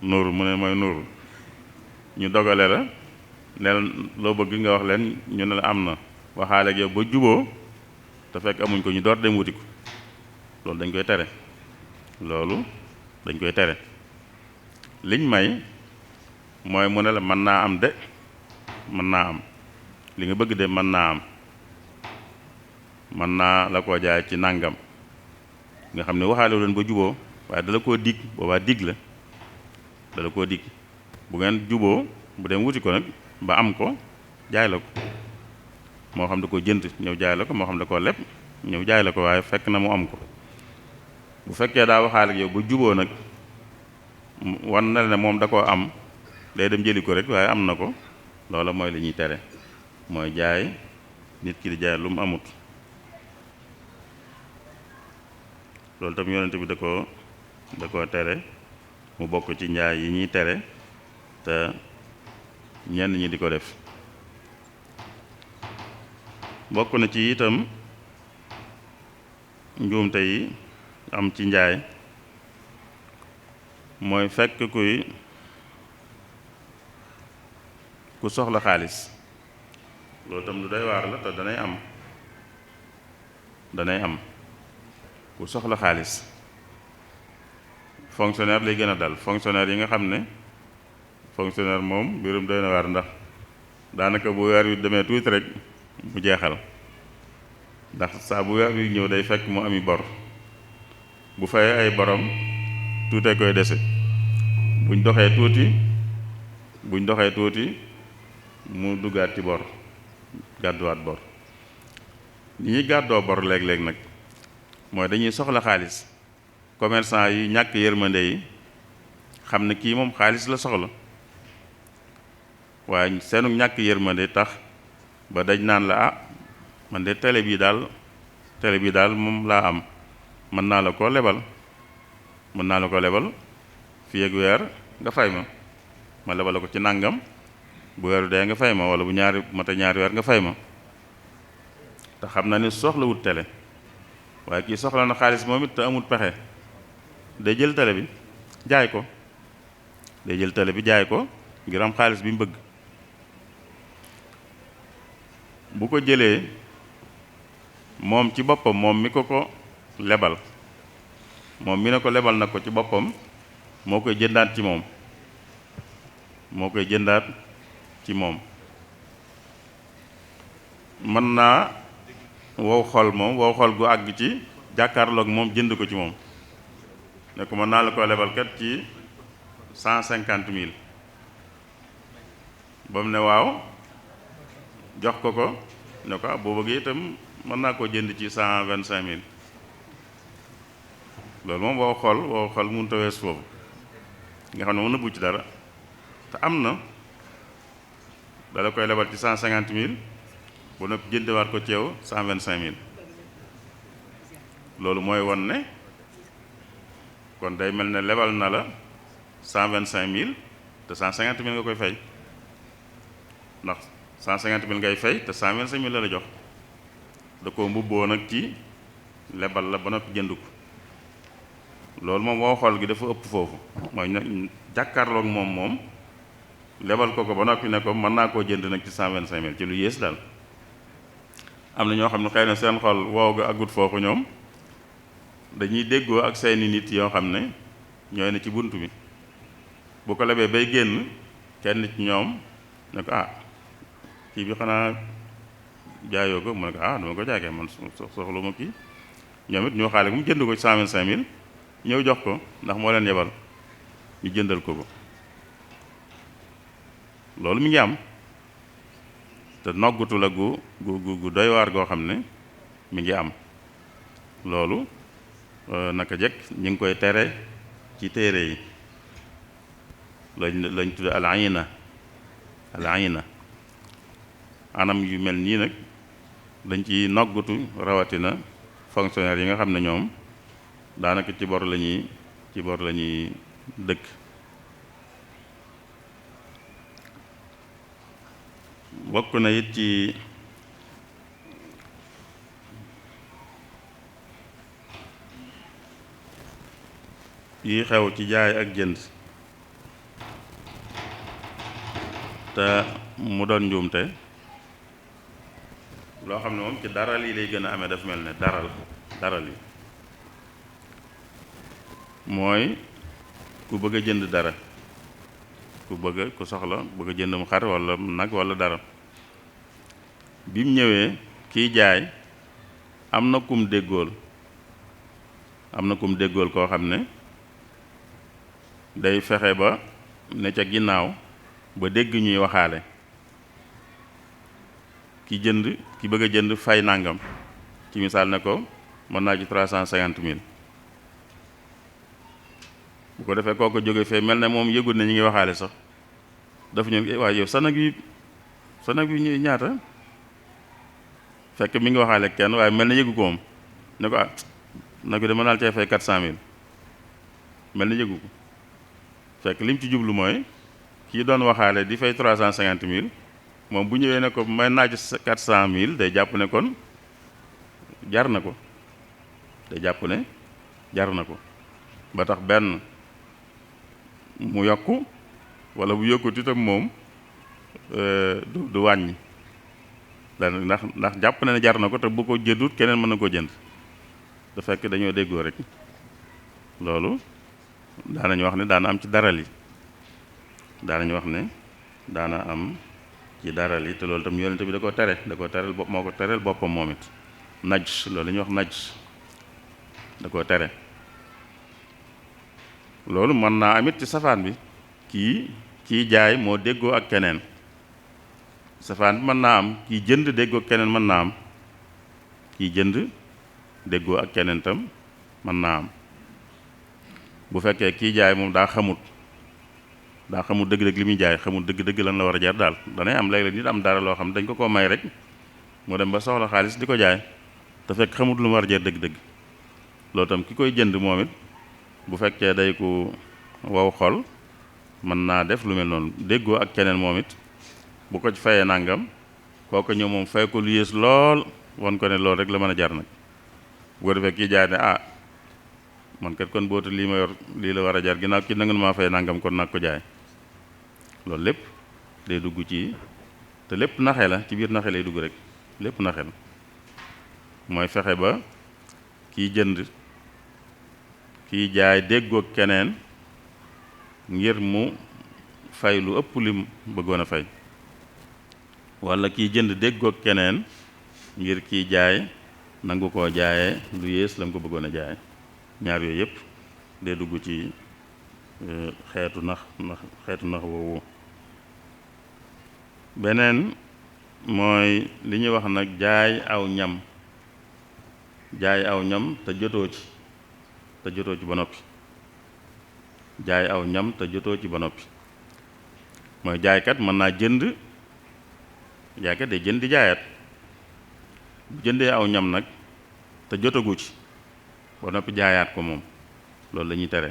mu ne mooy nuuru, ñu dogale la neel loo bëgg nga wax leen ñu ne la am na, waxaale ak yow ba juboo te fekk amuñ ko ñu door dem wuti ko. loolu dañ koy tere. liñ may mooy mu ne la mën naa am li nga bëgg de mën naa la koo jaay ci nàngam, nga xam ne waxaale leen ba juboo, waaye dala koo dig, boobaa dig la, dala koo dig. bu ngeen juboo bu dem wuti ko nag ba am ko jaay la ko, moo xam da ko jënd ñëw jaay la ko, moo xam da koo leb ñëw jaay la ko, waaye fekk na mu am ko. bu fekkee daa waxaale ak yow ba juboo nag wan na ne moom da koo am, day dem jëli ko rek waaye am na ko, loola mooy li ñuy tere, mooy jaay nit ki di jaay lu mu amut. loolu tam yonent bi da koo tere, mu bokk ci njaay yi ñuy tere te ñenn ñi di ko def. bokk na ci itam njuumte yi am ci njaay mooy fekk ku soxla xaalis. loolu tam lu doy waar la te danay am ku soxla xaalis. fonctionnaire lay gën a dal, fonctionnaire yi nga xam ne fonctionnaire moom mbirum doy na waar, ndax daanaka bu weer wi demee tuuti rek mu jeexal, ndax saa bu weer wi ñëw day fekk mu ami bor. bu fayee ay borom tuutee koy dese, buñ doxee tuuti mu duggaat ci bor, gàdduwaat bor. li ñuy gàddoo bor léeg-léeg nag mooy dañuy soxla xaalis. commerçant yi ñàkk yërmande yi xam ne kii moom xaalis la soxla, waaye seenu ñàkk yërmande tax ba dañ naan la man de télé bii daal moom laa am, mën naa la ko lebal fii ak weer nga fay ma lebal ko ci nàngam, bu weeru dee nga fay ma, wala bu ñaari weer nga fay ma. te xam na ni soxlawut télé waaye kii soxla na xaalis moom it te amul pexe day jël télé bi jaay ko day jël télé bi jaay ko ngir am xaalis bi mu bëgg bu ko jëlee moom ci boppam moom mi ko lebal moom mi ne ko lebal na ko ci boppam moo koy jëndaat ci moom moo koy jëndaat ci moom mën naa wow xol moom wow xol gu àgg ci jàkkaarloog moom jënd ko ci moom ne ko mën naa la ko lebal kat ci 150 000 ba mu ne waaw jox ko ne ko boo bëggee itam mën naa koo jënd ci 125 000 loolu moom wow xol mënut a wees foofu nga xam ne mën na bu ci dara te am na dala koy lebal ci 150 000 bu noppi jëndewaat ko ci yow 125 000 loolu mooy won ne kon day mel ne lebal na la 125 000 te 150 000 nga koy fay ndax 150 000 ngay fay te 125 000 la jox da koo mbubboo nag ci lebal la ba noppi jënd ko loolu moom woo xool gi dafa ëpp foofu mooy jàkkaarloog moom lebal ko ba noppi ne ko mën naa koo jënd nag ci 125 000 ci lu yées daal am na ñoo xam ne xëy na seen xol woow ga agut foofu ñoom dañuy déggoo ak seeni nit yoo xam ne ñooy ne ci bunt bi bu ko lebee bay génn kenn ci ñoom ne ko kii bi xanaa jaayoo ko mu ne ko dama ko jaakee man soxla ma kii ñoom it ñoo xaale mu jënd ko ci 125 000 ñëw jox ko ndax moo leen yebal ñu jëndal ko loolu mi ngi am te noggutu la gu doy waar goo xam ne mi ngi am loolu naka jekk ñu ngi koy tere ci téere yi lañ tudde al ayna anam yu mel nii nag dañ ci noggutu rawatina fonctionnaire yi nga xam ne ñoom daanaka ci bor la ñuy dëkk bokk na it ci yi xew ci jaay ak jënd te mu doon njuumte loo xam ne moom ci daral yi lay gën a amee daf mel ne daral yi mooy ku bëgg a jënd dara ku soxla bëgg a jënd mu xar walla nag walla dara bi mu ñëwee kiy jaay am na kum déggool koo xam ne day fexe ba ne ca ginnaaw ba dégg ñuy waxaale ki bëgg a jënd fay nangam ci misaal ne ko mën naa ci 350 000 bu ko defee kooku jóge fee mel ne moom yëgul ne ñu ngi waxaale sax dafa ñëw waaye yow sa nag wi ñuy ñaata fekk mi ngi waxaale kenn waaye mel na yëgu ko moom ne ko nag wi de mën naa cee fay 400 000 mel na yëgu ko fekk lim ci jublu mooy kii doon waxaale di fay 350 000 moom bu ñëwee ne ko may naa ci 400 000 day jàpp ne kon jar na ko ba tax benn mu yokku walla bu yokkut itam moom du wàññi ndax jàpp na ne jar na ko te bu ko jëndut keneen mën na ko jënd da fekk dañoo déggoo rek loolu daanañu wax ne daana am ci daral yi te loolu tam yonent bi da koo tereel moo ko tereel boppam moom it najs loolu la ñuy wax najs da koo tere loolu mën naa amit ci safaan bi kii jaay moo déggoo ak keneen safaan bi mën naa am kii jënd déggoo ak keneen mën naa am kii jënd déggoo ak keneen tam mën naa am bu fekkee kii jaay moom daa xamut dëgg-dëgg li muy jaay xamut dëgg-dëgg lan la war a jar daal danay am léeg-léeg nit am dara loo xam dañ ko may rek mu dem ba soxla xaalis di ko jaay te fekk xamut lu mu war a jar dëgg-dëgg loolu tam ki koy jënd moom it bu fekkee day ku wow xol mën naa def lu mel noonu déggoo ak keneen moom it bu ko ci fayee nangam kooku ñëw moom fay ko lu yées lool won ko ne loolu rek la mën a jar nag bu ko defee kii jaay ne ah man kat kon bootu lii ma yor lii la war a jar ginnaaw ki nangu maa fay nangam kon nag ko jaay loolu lépp day dugg ci te lépp naxe la ci biir naxe lay dugg rek lépp naxe la mooy fexe ba kiy jënd kiy jaay déggoog keneen ngir mu fay lu ëpp lim bëggoon a fay walla kiy jënd déggoog keneen ngir kiy jaay nangu koo jaayee lu yées la mu ko bëggoon a jaay ñaar yooyu yëpp day dugg ci xeetu nax woowu beneen mooy li ñuy wax nag jaay aw ñam te jotoo ci ba noppi jaay aw ñam te jotoo ci ba noppi mooy jaaykat mën naa jaaykat day jënd di jaayaat bu jëndee aw ñam nag te jotagu ci ba noppi jaayaat ko moom loolu la ñuy tere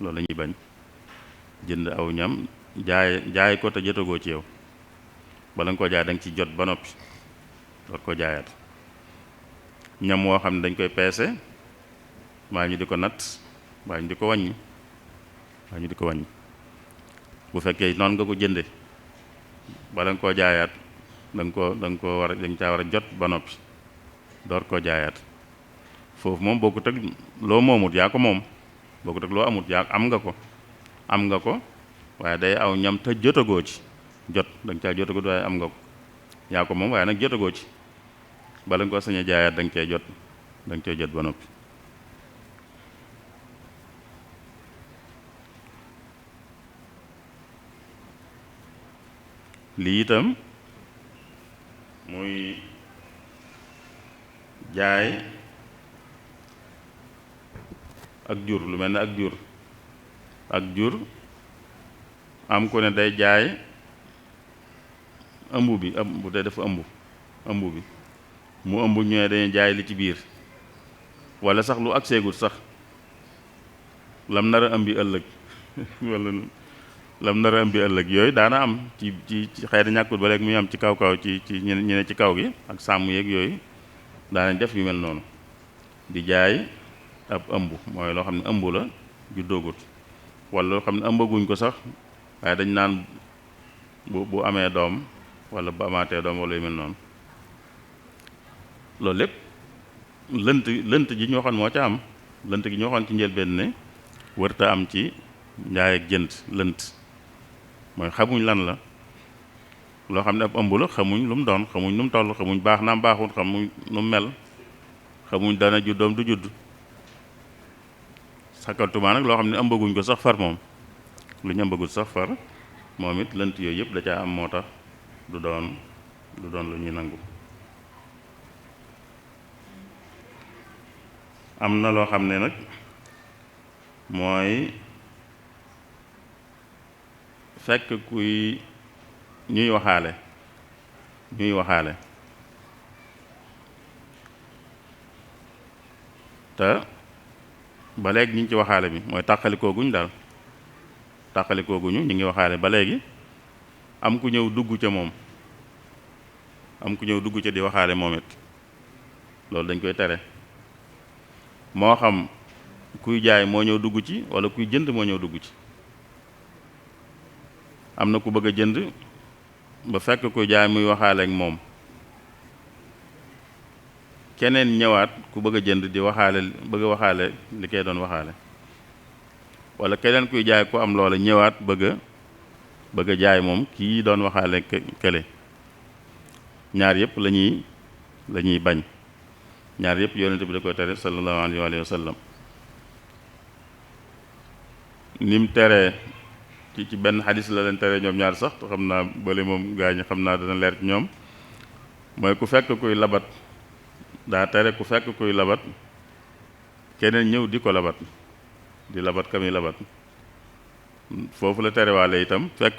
loolu la ñuy bañ jënd aw ñam jaay ko te jotagoo ci yow bala nga koo jaay da nga ci jot ba noppi door ko jaayaat ñam woo xam ne dañ koy peese mbaa ñu di ko natt mbaa ñu di ko wàññi bu fekkee noonu nga ko jënde bala nga koo jaayaat da nga caa war a jot ba noppi door koo jaayaat foofu moom bokkut ak loo moomut yaa ko moom bokkut ak loo amut yaa am nga ko waaye day aw ñam te jotagoo ci jot da nga caa jotagoo waaye am nga ko yaa ko moom waaye nag jotagoo ci bala nga ko sañ a jaayaat da nga cee jot ba noppi lii itam muy jaay ak jur lu mel ne ak jur am ku ne day jaay ëmb bi bu dee dafa ëmb bi mu ëmb ñëwee dañuy jaay li ci biir walla sax lu ak seegut sax lam nar a ëmbi ëllëg walla lam nar a ëmbi ëllëg yooyu daana am ci xëy na ñàkkul ba léegi muy am ci kaw ci ñene ci kaw gi ak sàmm yeeg yooyu daanañ def yu mel noonu di jaay ab ëmb mooy loo xam ne ëmb la ju doogut walla loo xam ne ëmbaguñ ko sax waaye dañ naan bu amee doom walla bu amaatee doom walla yu mel noonu loolu lépp lënt ji ñu waxoon moo ca am lënt gi ñu waxoon ci njëlbéen ne wërta am ci njaay ak jënd lënt mooy xamuñ lan la loo xam ne ab ëmb la xamuñ lu mu doon xamuñ nu mu toll xamuñ baax naam baaxul xamuñ nu mu mel xamuñ dana ju doom du judd sakkantumaa nag loo xam ne ëmbaguñ ko sax far moom lu ñu ëmbagul sax far moom it lënt yooyu yëpp da caa am moo tax du doon lu ñuy nangu am na loo xam ne nag mooy fekk kuy ñuy waxaale te ba léegi ñu ngi ci waxaale bi mooy tàqalikooguñ daal tàqalikooguñu ñu ngi waxaale ba léegi am ku ñëw dugg ca moom am ku ñëw dugg ca di waxaale moom it loolu dañ koy tere moo xam kuy jaay moo ñëw dugg ci walla kuy jënd moo ñëw dugg ci am na ku bëgg a jënd ba fekk kuy jaay muy waxaale ak moom keneen ñëwaat ku bëgg a jënd di bëgg a waxaale li koy doon waxaale walla keneen kuy jaay ku am loola ñëwaat bëgg a jaay moom kii doon waxaale kële ñaar yëpp la ñuy bañ ñaar yëpp yonent bi da koy tere sallallahu alayhi wa sallam nim teree ci benn xadis la leen tere ñoom ñaar sax xam naa bële moom gaa ñi xam naa dana leer ci ñoom mooy ku fekk kuy labat daa tere ku fekk kuy labat keneen ñëw di ko labat di labat ka muy labat foofu la terewaale itam fekk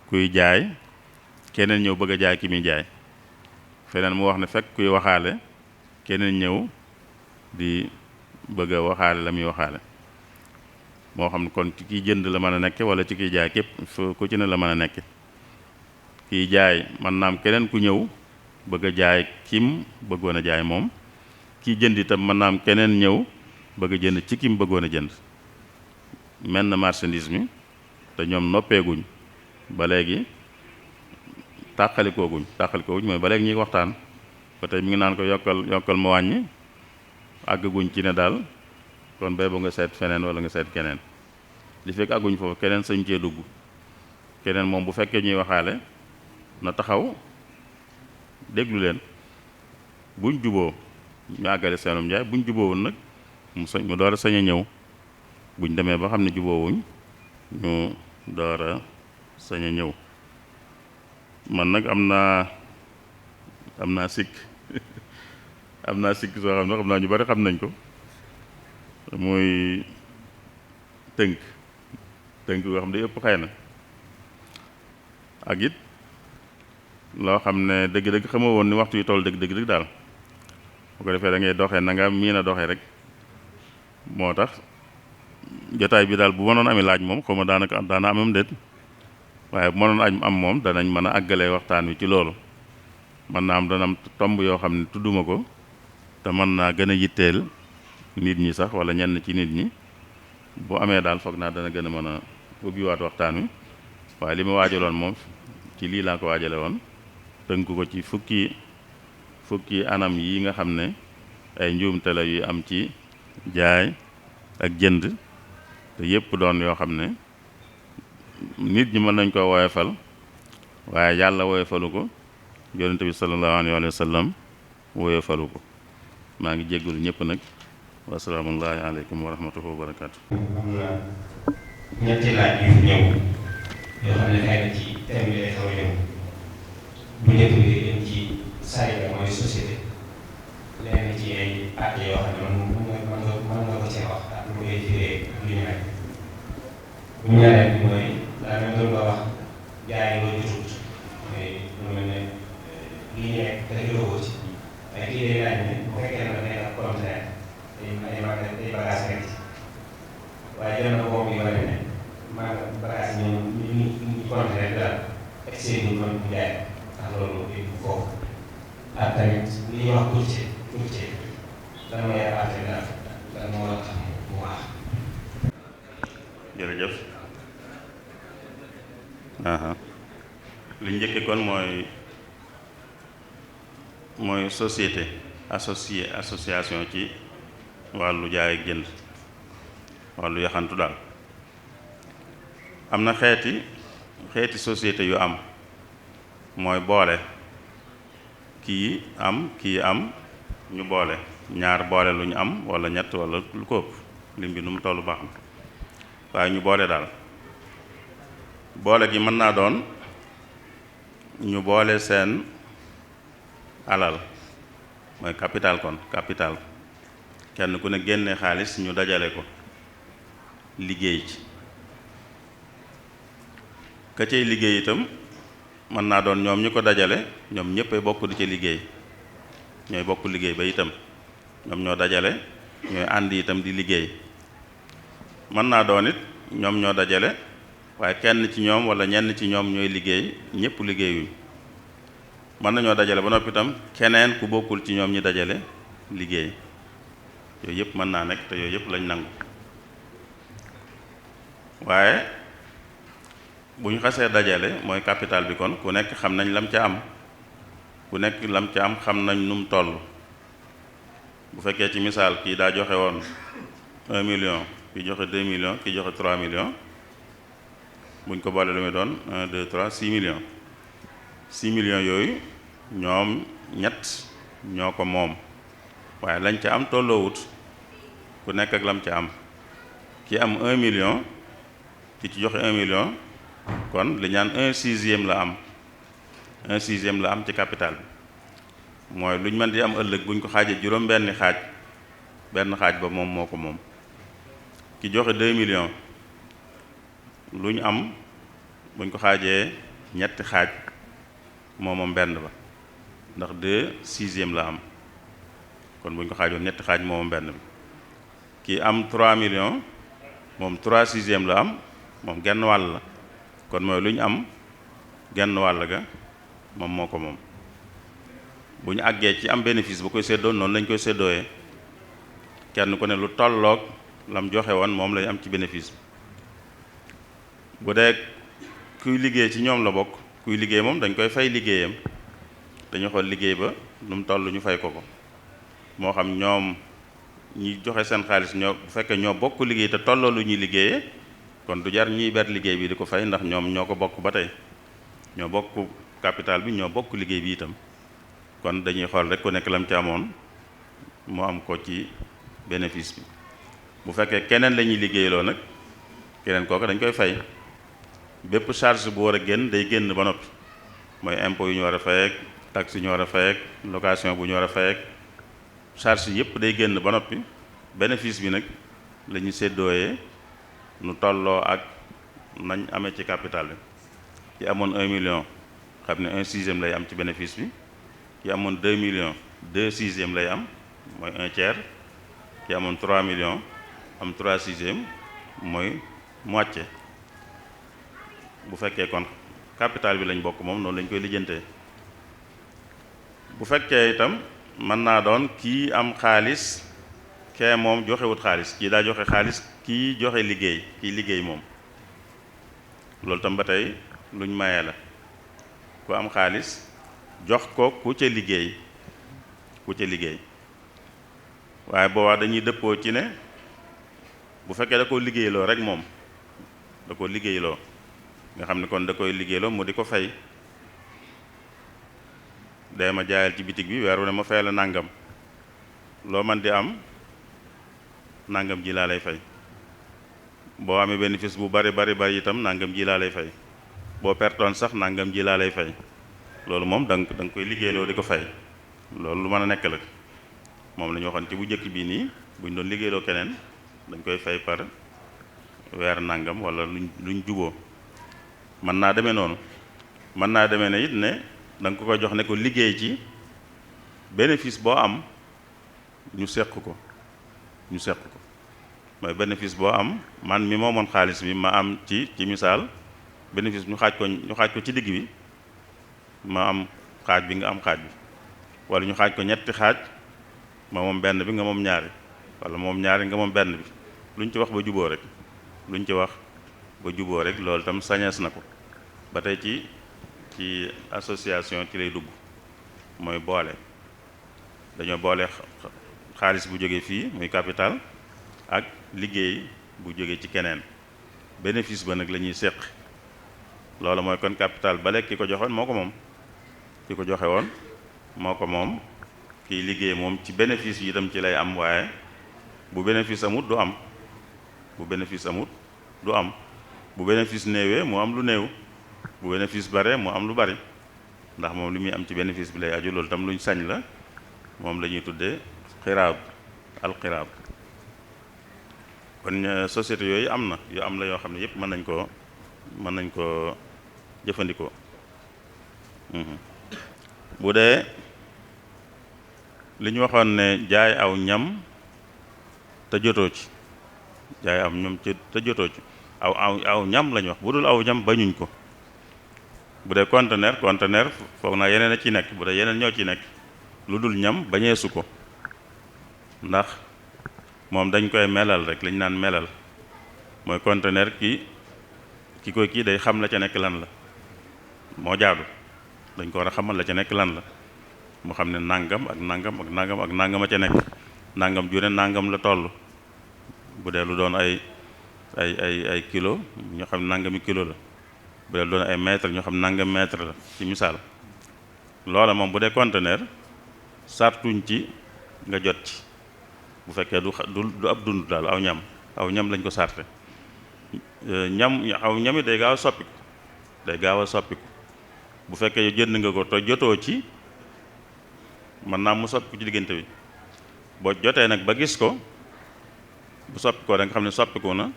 kuy jaay keneen ñëw bëgg a jaay ki muy jaay feneen mu wax ne fekk kuy waxaale keneen ñëw di bëgg a waxaale la muy waxaale moo xam ne kon ci kiy jënd la mën a nekke wala ci kiy jaay képp ku ci ne la mën a nekke kiy jaay man naam keneen ku ñëw bëgg a jaay kim bëggoon a jaay moom, kii jënd itam mën naa am keneen ñëw bëgg a jënd ci kim bëggoon a jënd menn marchandise mi te ñoom noppeeguñ ba léegi tàqalikooguñ mooy ba léegi ñuy waxtaan ba tey mi ngi naan ko yokkal ma wàññi àggaguñ ci ne daal kon bay ba nga seet feneen wala nga seet keneen li fekk àgguñ foofu keneen sañ cee dugg keneen moom bu fekkee ñuy waxaale na taxaw déglu leen buñ juboo ñu àggale seenum njaay buñ juboowul nag mu door a sañ a ñëw buñ demee ba xam ne juboowuñ ñu door a sañ a ñëw. man nag am naa sikk am naa sikk soo xam ne xam naa ñu bari xam nañ ko muy tënk yoo xam ne yëpp xëy na ak it loo xam ne dëgg-dëgg xamoo woon ni waxtu yu toll dëgg daal bu ko defee da ngay doxee na nga miin a doxee rek moo tax jotaay bi daal bu mënoon amee laaj moom xaw ma daana amam déet waaye bu mënoon am moom danañ mën a àggalee waxtaan wi ci loolu mën naa am dana am tomb yoo xam ne tudduma ko te mën naa gën a yitteel nit ñi sax wala ñenn ci nit ñi bu amee daal foog naa dana gën a mën a ubbiwaat waxtaan wi waaye li ma waajaloon moom ci lii laa ko waajale woon tënk ko ci fukki anam yi nga xam ne ay njuumte la yu am ci jaay ak jënd te yépp doon yoo xam ne nit ñi mën nañ koo woyofal waaye yàlla woyofalu ko yonent bi sallallahu alayhi wa sallam woyofalu ko maa ngi jéggul ñëpp nag wasalaamullahi aleykum wa rahmatullahi wa barakaatu. am na ñetti laaj yu ñëw yoo xam ne xëy na ci thème bi lay xaw a ñëw bu njëkk bi dañ ci sariya mooy société lenn ci ay àtte yoo xam ne mën nga ko cee wax ak mu ngay firee lu ñu nekk bu ñaareel bi mooy daa mel doon nga wax jaay loo jotut mooy lu mel ne lii ñu nekk te jotoo ko ci waaye kii day laaj ne bu fekkee ne day am conteneur day bagage nekk ci waaye dem na boobu yi wane ne maanaam bagage ñu conteneur bi daal excès ñu mën bu jaay ndax loolu foofu ak tamit li ñuy wax courtier lan mooy affaire daal lan moo war a tax mu wax. jërëjëf li njëkke kon mooy société association ci wàllu jaay ak jënd wàllu yaxantu daal am na xeeti société yu am mooy boole kii am ñu boole ñaar boole lu ñu am wala ñett wala lu ko ëpp lim bi nu mu tollu baax na waaye ñu boole daal boole gi mën naa doon ñu boole seen alal mooy capital kenn ku ne génne xaalis ñu dajale ko liggéey ci ka cay liggéey itam mën naa doon ñoom ñu ko dajale ñoom ñëppay bokk di ca liggéey ñooy bokk liggéey ba itam ñoom ñoo dajale ñooy ànd itam di liggéey mën naa doon it ñoom ñoo dajale waaye kenn ci ñoom wala ñenn ci ñoom ñooy liggéey ñëpp liggéeyuñ mën nañoo dajale ba noppi itam keneen ku bokkul ci ñoom ñi dajale liggéey yooyu yëpp mën naa nekk te yooyu yëpp lañ nangu waaye bu ñu xasee dajale mooy capital bi kon ku nekk xam nañ lam ca am xam nañ nu mu toll bu fekkee ci misaal kii daa joxe woon 1 million kii joxe 2 millions kii joxe 3 millions buñ ko boole lu muy doon 1 2 3 6 millions 6 millions yooyu ñoom ñett ñoo ko moom waaye lañ ca am tolloowut ku nekk ak lam ca am ki am 1 million ki ci joxe 1 million kon li ñaan 1/6 la am 1/6 la am ci capital bi mooy lu ñu mën di am ëllëg buñ ko xaajee juróom benn xaaj ba moom moo ko moom ki joxe 2 millions lu ñu am buñ ko xaajee ñetti xaaj moom benn ba ndax 2/6 la am kon buñ ko xaajoon ñetti xaaj moom benn bi ki am 3 millions moom 3/6 la am moom genn wàll la kon mooy lu ñu am genn wàll ga moom moo ko moom bu ñu àggee ci am bénéfice bu koy séddoo noonu lañ koy séddooyee kenn ku ne lu tolloog lam joxe woon moom lañ am ci bénéfice bi bu dee kuy liggéey ci ñoom la bokk kuy liggéey moom dañ koy fay liggéeyam dañu xool liggéey ba lu mu toll ñu fay ko moo xam ñoom ñi joxe seen xaalis ñoo bu fekkee ñoo bokk liggéey te tolloo lu ñuy liggéeyee kon du jar ñiy ber liggéey bi di ko fay ndax ñoom ñoo ko bokk ba tey ñoo bokk capital bi ñoo bokk liggéey bi itam kon dañuy xool rek ku nekk lam ci amoon mu am ko ci bénéfice bi bu fekkee keneen la ñuy liggéeyloo nag keneen kooku dañ koy fay bépp charge bu war a génn day génn ba noppi mooy impôt yu ñu war a fay ak taxe yu ñu war a fay ak location bu ñu war a fay ak charge yëpp day génn ba noppi bénéfice bi nag la ñu séddooyee nu tolloo ak nañ amee ci capital bi ci amoon 1 million xam ne 1/6 lay am ci bénéfice bi ci amoon 2 millions 2/6 lay am mooy 1/3 ci amoon 3 millions am 3/6 mooy moitié bu fekkee kon capital bi lañ bokk moom noonu lañ koy lijjantee bu fekkee itam mën naa doon kii am xaalis kee moom joxewut xaalis kii daa joxe xaalis kii joxe liggéey kii liggéey moom loolu tam ba tey luñ maye la ku am xaalis jox ko ku ca liggéey waaye boobaa dañuy dëppoo ci ne bu fekkee da koo liggéeyloo rek moom da ko liggéeyloo nga xam ne kon da koy liggéeyloo mu di ko fay day ma jaayal ci bitig bi weer wu ne ma fay la nàngam loo man di am nàngam ji laa lay fay boo amee bénéfice bu bari itam nàngam ji laa lay fay boo pertoon sax nàngam ji laa lay fay loolu moom da nga koy liggéeyloo di ko fay loolu lu mën a nekk la moom la ñu waxoon ci bu njëkk bii nii buñ doon liggéeyloo keneen dañ koy fay par weer nàngam wala luñ juboo mën naa demee noonu mën naa demee ne it ne da nga ko koy jox ne ko liggéey ci bénéfice boo am ñu seq ko mooy bénéfice boo am man mi moomoon xaalis bi ma am ci misaal bénéfice ñu xaaj ko ci digg bi ma am xaaj bi nga am xaaj bi wala ñu xaaj ko ñetti xaaj ma moom benn bi nga moom ñaari wala moom ñaari nga moom benn bi luñ ci wax ba juboo rek loolu itam sañees na ko ba tey ci association ci lay dugg mooy boole dañoo boole xaalis bu jóge fii muy capital ak liggéey bu jóge ci keneen bénéfice ba nag la ñuy séq loolu mooy kon capital ba lekk ki ko joxoon moo ko moom ki ko joxe woon moo ko moom kiy liggéey moom ci bénéfice yi itam ci lay am waaye bu bénéfice amut du am bu bénéfice néewee mu am lu néew bu bénéfice bare mu am lu bari ndax moom li muy am ci bénéfice bi lay aju loolu tam luñ sañ la moom la ñuy tuddee alxiraab kon société yooyu am na la yoo xam ne yépp mën nañ ko jëfandikoo bu dee li ñu waxoon ne jaay aw ñam te jotoo ci aw ñam lañu wax bu dul aw ñam bañuñ ko bu dee conteneur foog naa yeneen a ci nekk bu dee yeneen ñoo ci nekk lu dul ñam bañeesu ko ndax moom dañ koy melal rek lañ naan melal mooy conteneur ki koy kii day xam la ca nekk lan la moo jaadu dañ ko war a xamal la ca nekk lan la mu xam ne nangam ak nangam ak nangam ak nangam a ca nekk nangam ju ne nangam la toll bu dee lu doon ay kilo ñoo xam ne nangami kilo la bu dee lu doon ay mètre ñoo xam ne nangam mètre la ci misaal loola moom bu dee conteneur sartuñ ci nga jot ci bu fekkee du ab dund daal aw ñam lañ ko sarte aw ñami day gaaw a soppiku bu fekkee jënd nga ko te jotoo ci mën naa mu soppiku ci diggante bi boo jotee nag ba gis ko bu soppikoo da nga xam ne soppiku na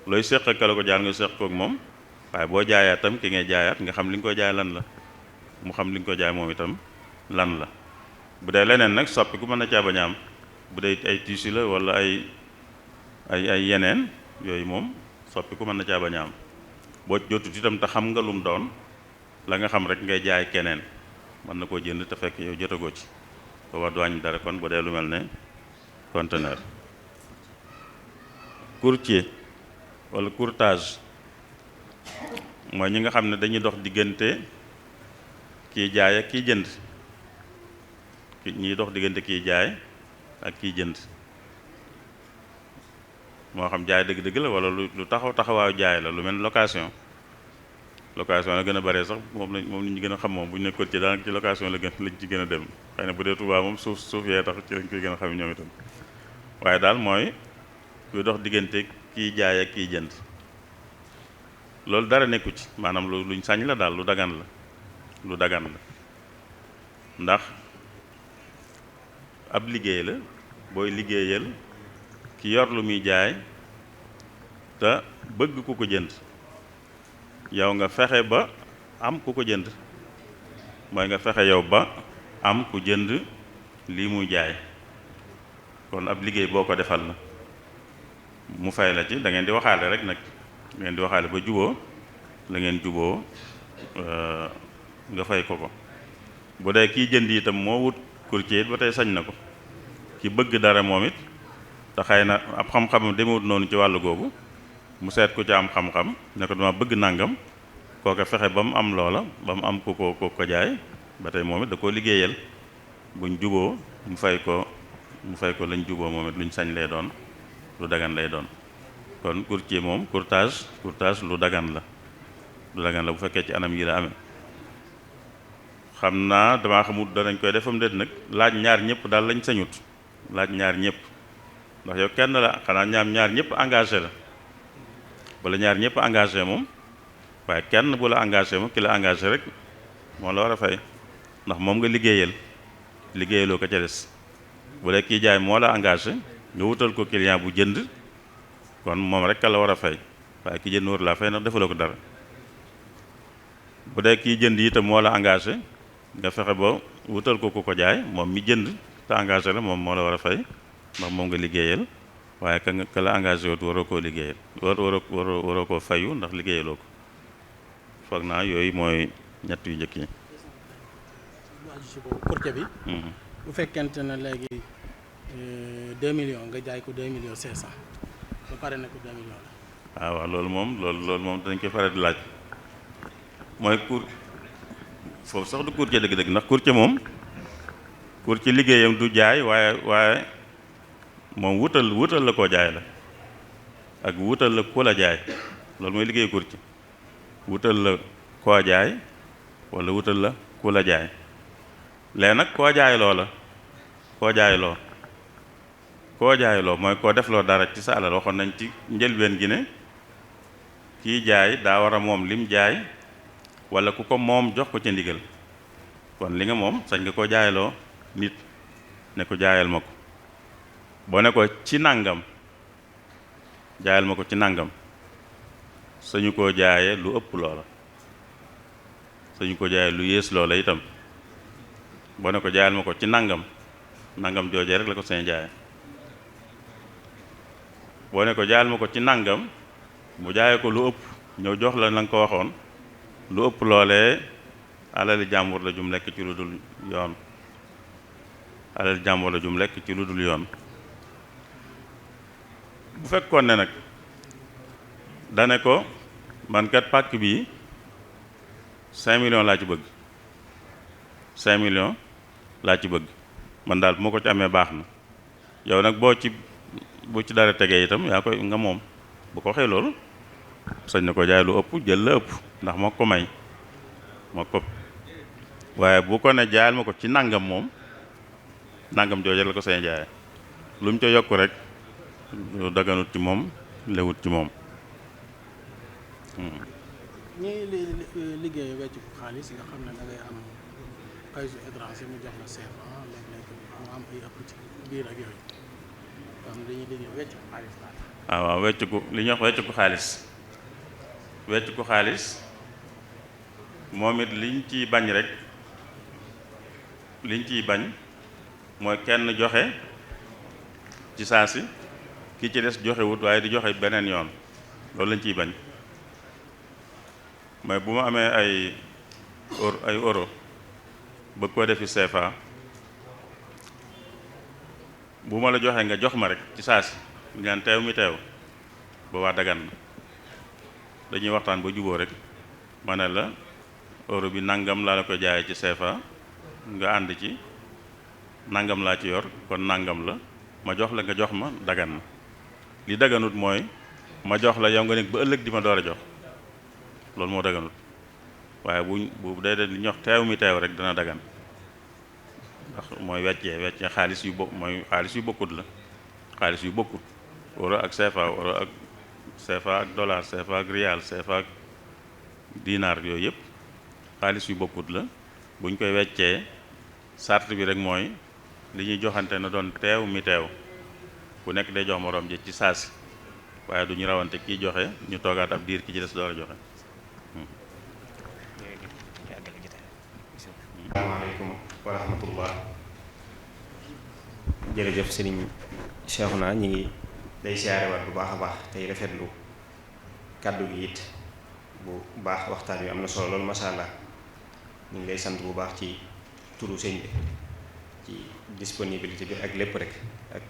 looy séq ak la ko jaar nga séq kook moom waaye boo jaayaat tam ki ngay jaayaat nga xam li nga koy jaay lan la mu xam li nga koy jaay moom itam lan la bu dee leneen nag soppiku mën na caa bañ a am bu dee ay tissu la wala ay yeneen yooyu moom soppiku mën na caa bañ a am boo jotut itam te xam nga lum doon la nga xam rek ngay jaay keneen mën na koo jënd te fekk yow jotagoo ci booba du wàññi dara kon bu dee lu mel ne conteneur. courtier wala courtage mooy ñi nga xam ne dañuy dox diggante kiy jaay ak kiy jënd ñiy dox diggante kiy jaay ak kiy jënd moo xam jaay dëgg-dëgg la wala lu taxawaayu jaay la lu mel location la gën a bare sax moom nit ñi gën a xam moom bu ñu nekkoon ci daanaka ci location lañ ci gën a dem xëy na bu dee Tuubaa moom suuf yee tax ci lañ koy gën a xam ñoom itam waaye daal mooy kuy dox diggante kiy jaay ak kiy jënd loolu dara nekku ci maanaam luñ sañ la daal lu dagan la ndax ab liggéey la booy liggéeyal ki yor lu muy jaay te bëgg ku ko jënd yow nga fexe ba am ku ko jënd mooy nga fexe yow ba am ku jënd lii muy jaay kon ab liggéey boo ko defal la mu fay la ci da ngeen di waxaale rek nag da ngeen di waxaale ba juboo la ngeen juboo nga fay ko bu dee kiy jënd itam moo wut courtier ba tey sañ na ko ki bëgg dara moom it te xëy na ab xam-xamam demewut noonu ci wàllu googu mu seet ku ci am xam-xam ne ko dama bëgg nàngam kooke fexe ba mu am loola ba mu am ku ko jaay ba tey moom it da koo liggéeyal buñ juboo mu fay ko lañ juboo moom it luñ sañ lay doon lu dagan lay doon kon courtier moom courtage lu dagan la bu fekkee ci anam yi la amee xam naa damaa xamut danañ koy defam déet nag laaj ñaar ñëpp daal lañ sañut laaj ñaar ñëpp ndax yow kenn la xanaa ñaar ñëpp engagé la wala ñaar ñëpp engagé moom waaye kenn bu la engagé moom ki la engagé rek moo la war a fay ndax moom nga liggéeyaloo ko ca des bu dee kii jaay moo la engagé nga wutal ko client bu jënd kon moom rek ka la war a fay waaye ki jënd war laa fay ndax defaloo ko dara bu dee kii jënd itam moo la engagé nga fexe ba wutal ko ku ko jaay moom mi jënd te engagé la moom moo la war a fay ndax moom nga liggéeyal waaye ka la engagé wut waroo koo liggéeyal waroo koo fayu ndax liggéeyaloo ko foog naa yooyu mooy ñett yu njëkk yi. courtier bi. bu fekkente ne léegi 2 millions nga jaay ko 2 millions 500 ba pare ne ko 2 millions la. waaw loolu moom dañ koy faral di laaj mooy foofu sax du courtier dëgg-dëgg ndax courtier liggéeyam du jaay waaye moom wutal la koo jaay la ak wutal la ku la jaay loolu mooy liggéey courtier wutal la koo jaay wala wutal la ku la jaay léegi nag koo jaayloo mooy koo defloo dara ci sa alal waxoon nañ ci njëlbeen gi ne kii jaay daa war a moom lim jaay wala ku ko moom jox ko ca ndigal kon li nga moom sañ nga koo jaayloo nit ne ko jaayal ma ko boo ne ko ci nàngam jaayal ma ko ci nàngam sañu koo jaaye lu ëpp loola sañu ko jaaye lu yées loola itam boo ne ko jaayal ma ko ci nàngam joojee rek la ko sañ jaaye boo ne ko jaayal ma ko ci nàngam mu jaaye ko lu ëpp ñëw jox la nga ko waxoon lu ëpp loolee alali jàmbur la jum lekk ci lu dul yoon bu fekkoon ne nag dane ko man kat pàkk bii 5 millions laa ci bëgg 5 millions laa ci bëgg man daal bu ma ko ci amee baax na yow nag bu ci dara tegee itam yaa koy nga moom bu ko waxee loolu sañ na ko jaay lu ëpp jël la ëpp ndax moo ko may waaye bu ko ne jaayal ma ko ci nàngam moom nàngam jooju la ko sañ jaaye lu mu ca yokk rek lu daganut ci moom lewut ci moom. ñii liggéey wecc ko xaalis nga xam ne da ngay am xaalisu étranger mu jox la CFA léeg-léeg mu am ay ëpp ci biir ak yooyu xam dañuy liggéey wecc ko xaalis daal. waaw wecc ko li ñuy wax wecc ko xaalis wecc ko xaalis moom it liñ ciy bañ rek mooy kenn joxe ci saa si ki ci des joxewut waaye di joxe beneen yoon loolu lañ ciy bañ mooy bu ma amee ay euro bëgg koo defi CFA bu ma la joxee nga jox ma rek ci saasi ñaan teew mi teew boobaa dagan na dañuy waxtaan ba juboo rek ma ne la euro bi nangam laa la ko jaayee ci CFA nga ànd ci nangam laa ci yor kon nangam la ma jox la nga jox ma dagan na li daganut mooy ma jox la yow nga nekk ba ëllëg di ma door a jox loolu moo daganut waaye bu dee li ñuy wax teew mi teew rek dana dagan ndax mooy weccee xaalis yu mooy xaalis yu bokkut la xaalis yu bokkut euro ak CFA euro ak CFA ak dollar CFA ak rial CFA ak dinar yooyu yëpp xaalis yu bokkut la buñ koy weccee sart bi rek mooy li ñuy joxante na doon teew mi teew ku nekk day jox moroom ji ci saasi waaye du ñu rawante kii joxe ñu toogaat ab diir ki ci des door a joxe. asalaamaaleykum wa rahmatullah. jërëjëf sëriñ Cheikhouna ñi ngi day siyaarewaat bu baax a baax tey rafetlu kàddu gi it bu baax waxtaan wi am na solo loolu masha Allah ñu ngi lay sant bu baax ci turu sëñ bi ci disponibilité bi ak lépp rek ak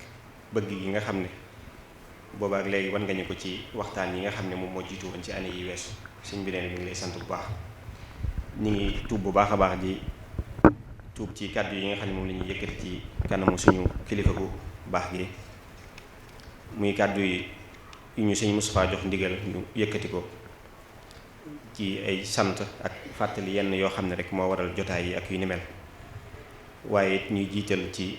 bëgg gi nga xam ne booba ak léegi wan nga ñu ko ci waxtaan yi nga xam ne moom moo jiitu woon ci année yi weesu sëñ bi nee ñu ngi lay sant bu baax ñu ngi tuub bu baax a baax di tuub ci kàddu yi nga xam ne moom la ñuy yëkkati ci kanamu suñu kilifa gu baax gi muy kàddu yi yu ñu sëñ Moustapha jox ndigal ñu yëkkati ko ci ay sant ak fàttali yenn yoo xam ne rek moo waral jotaay yi ak yu ni mel waaye it ñuy jiital ci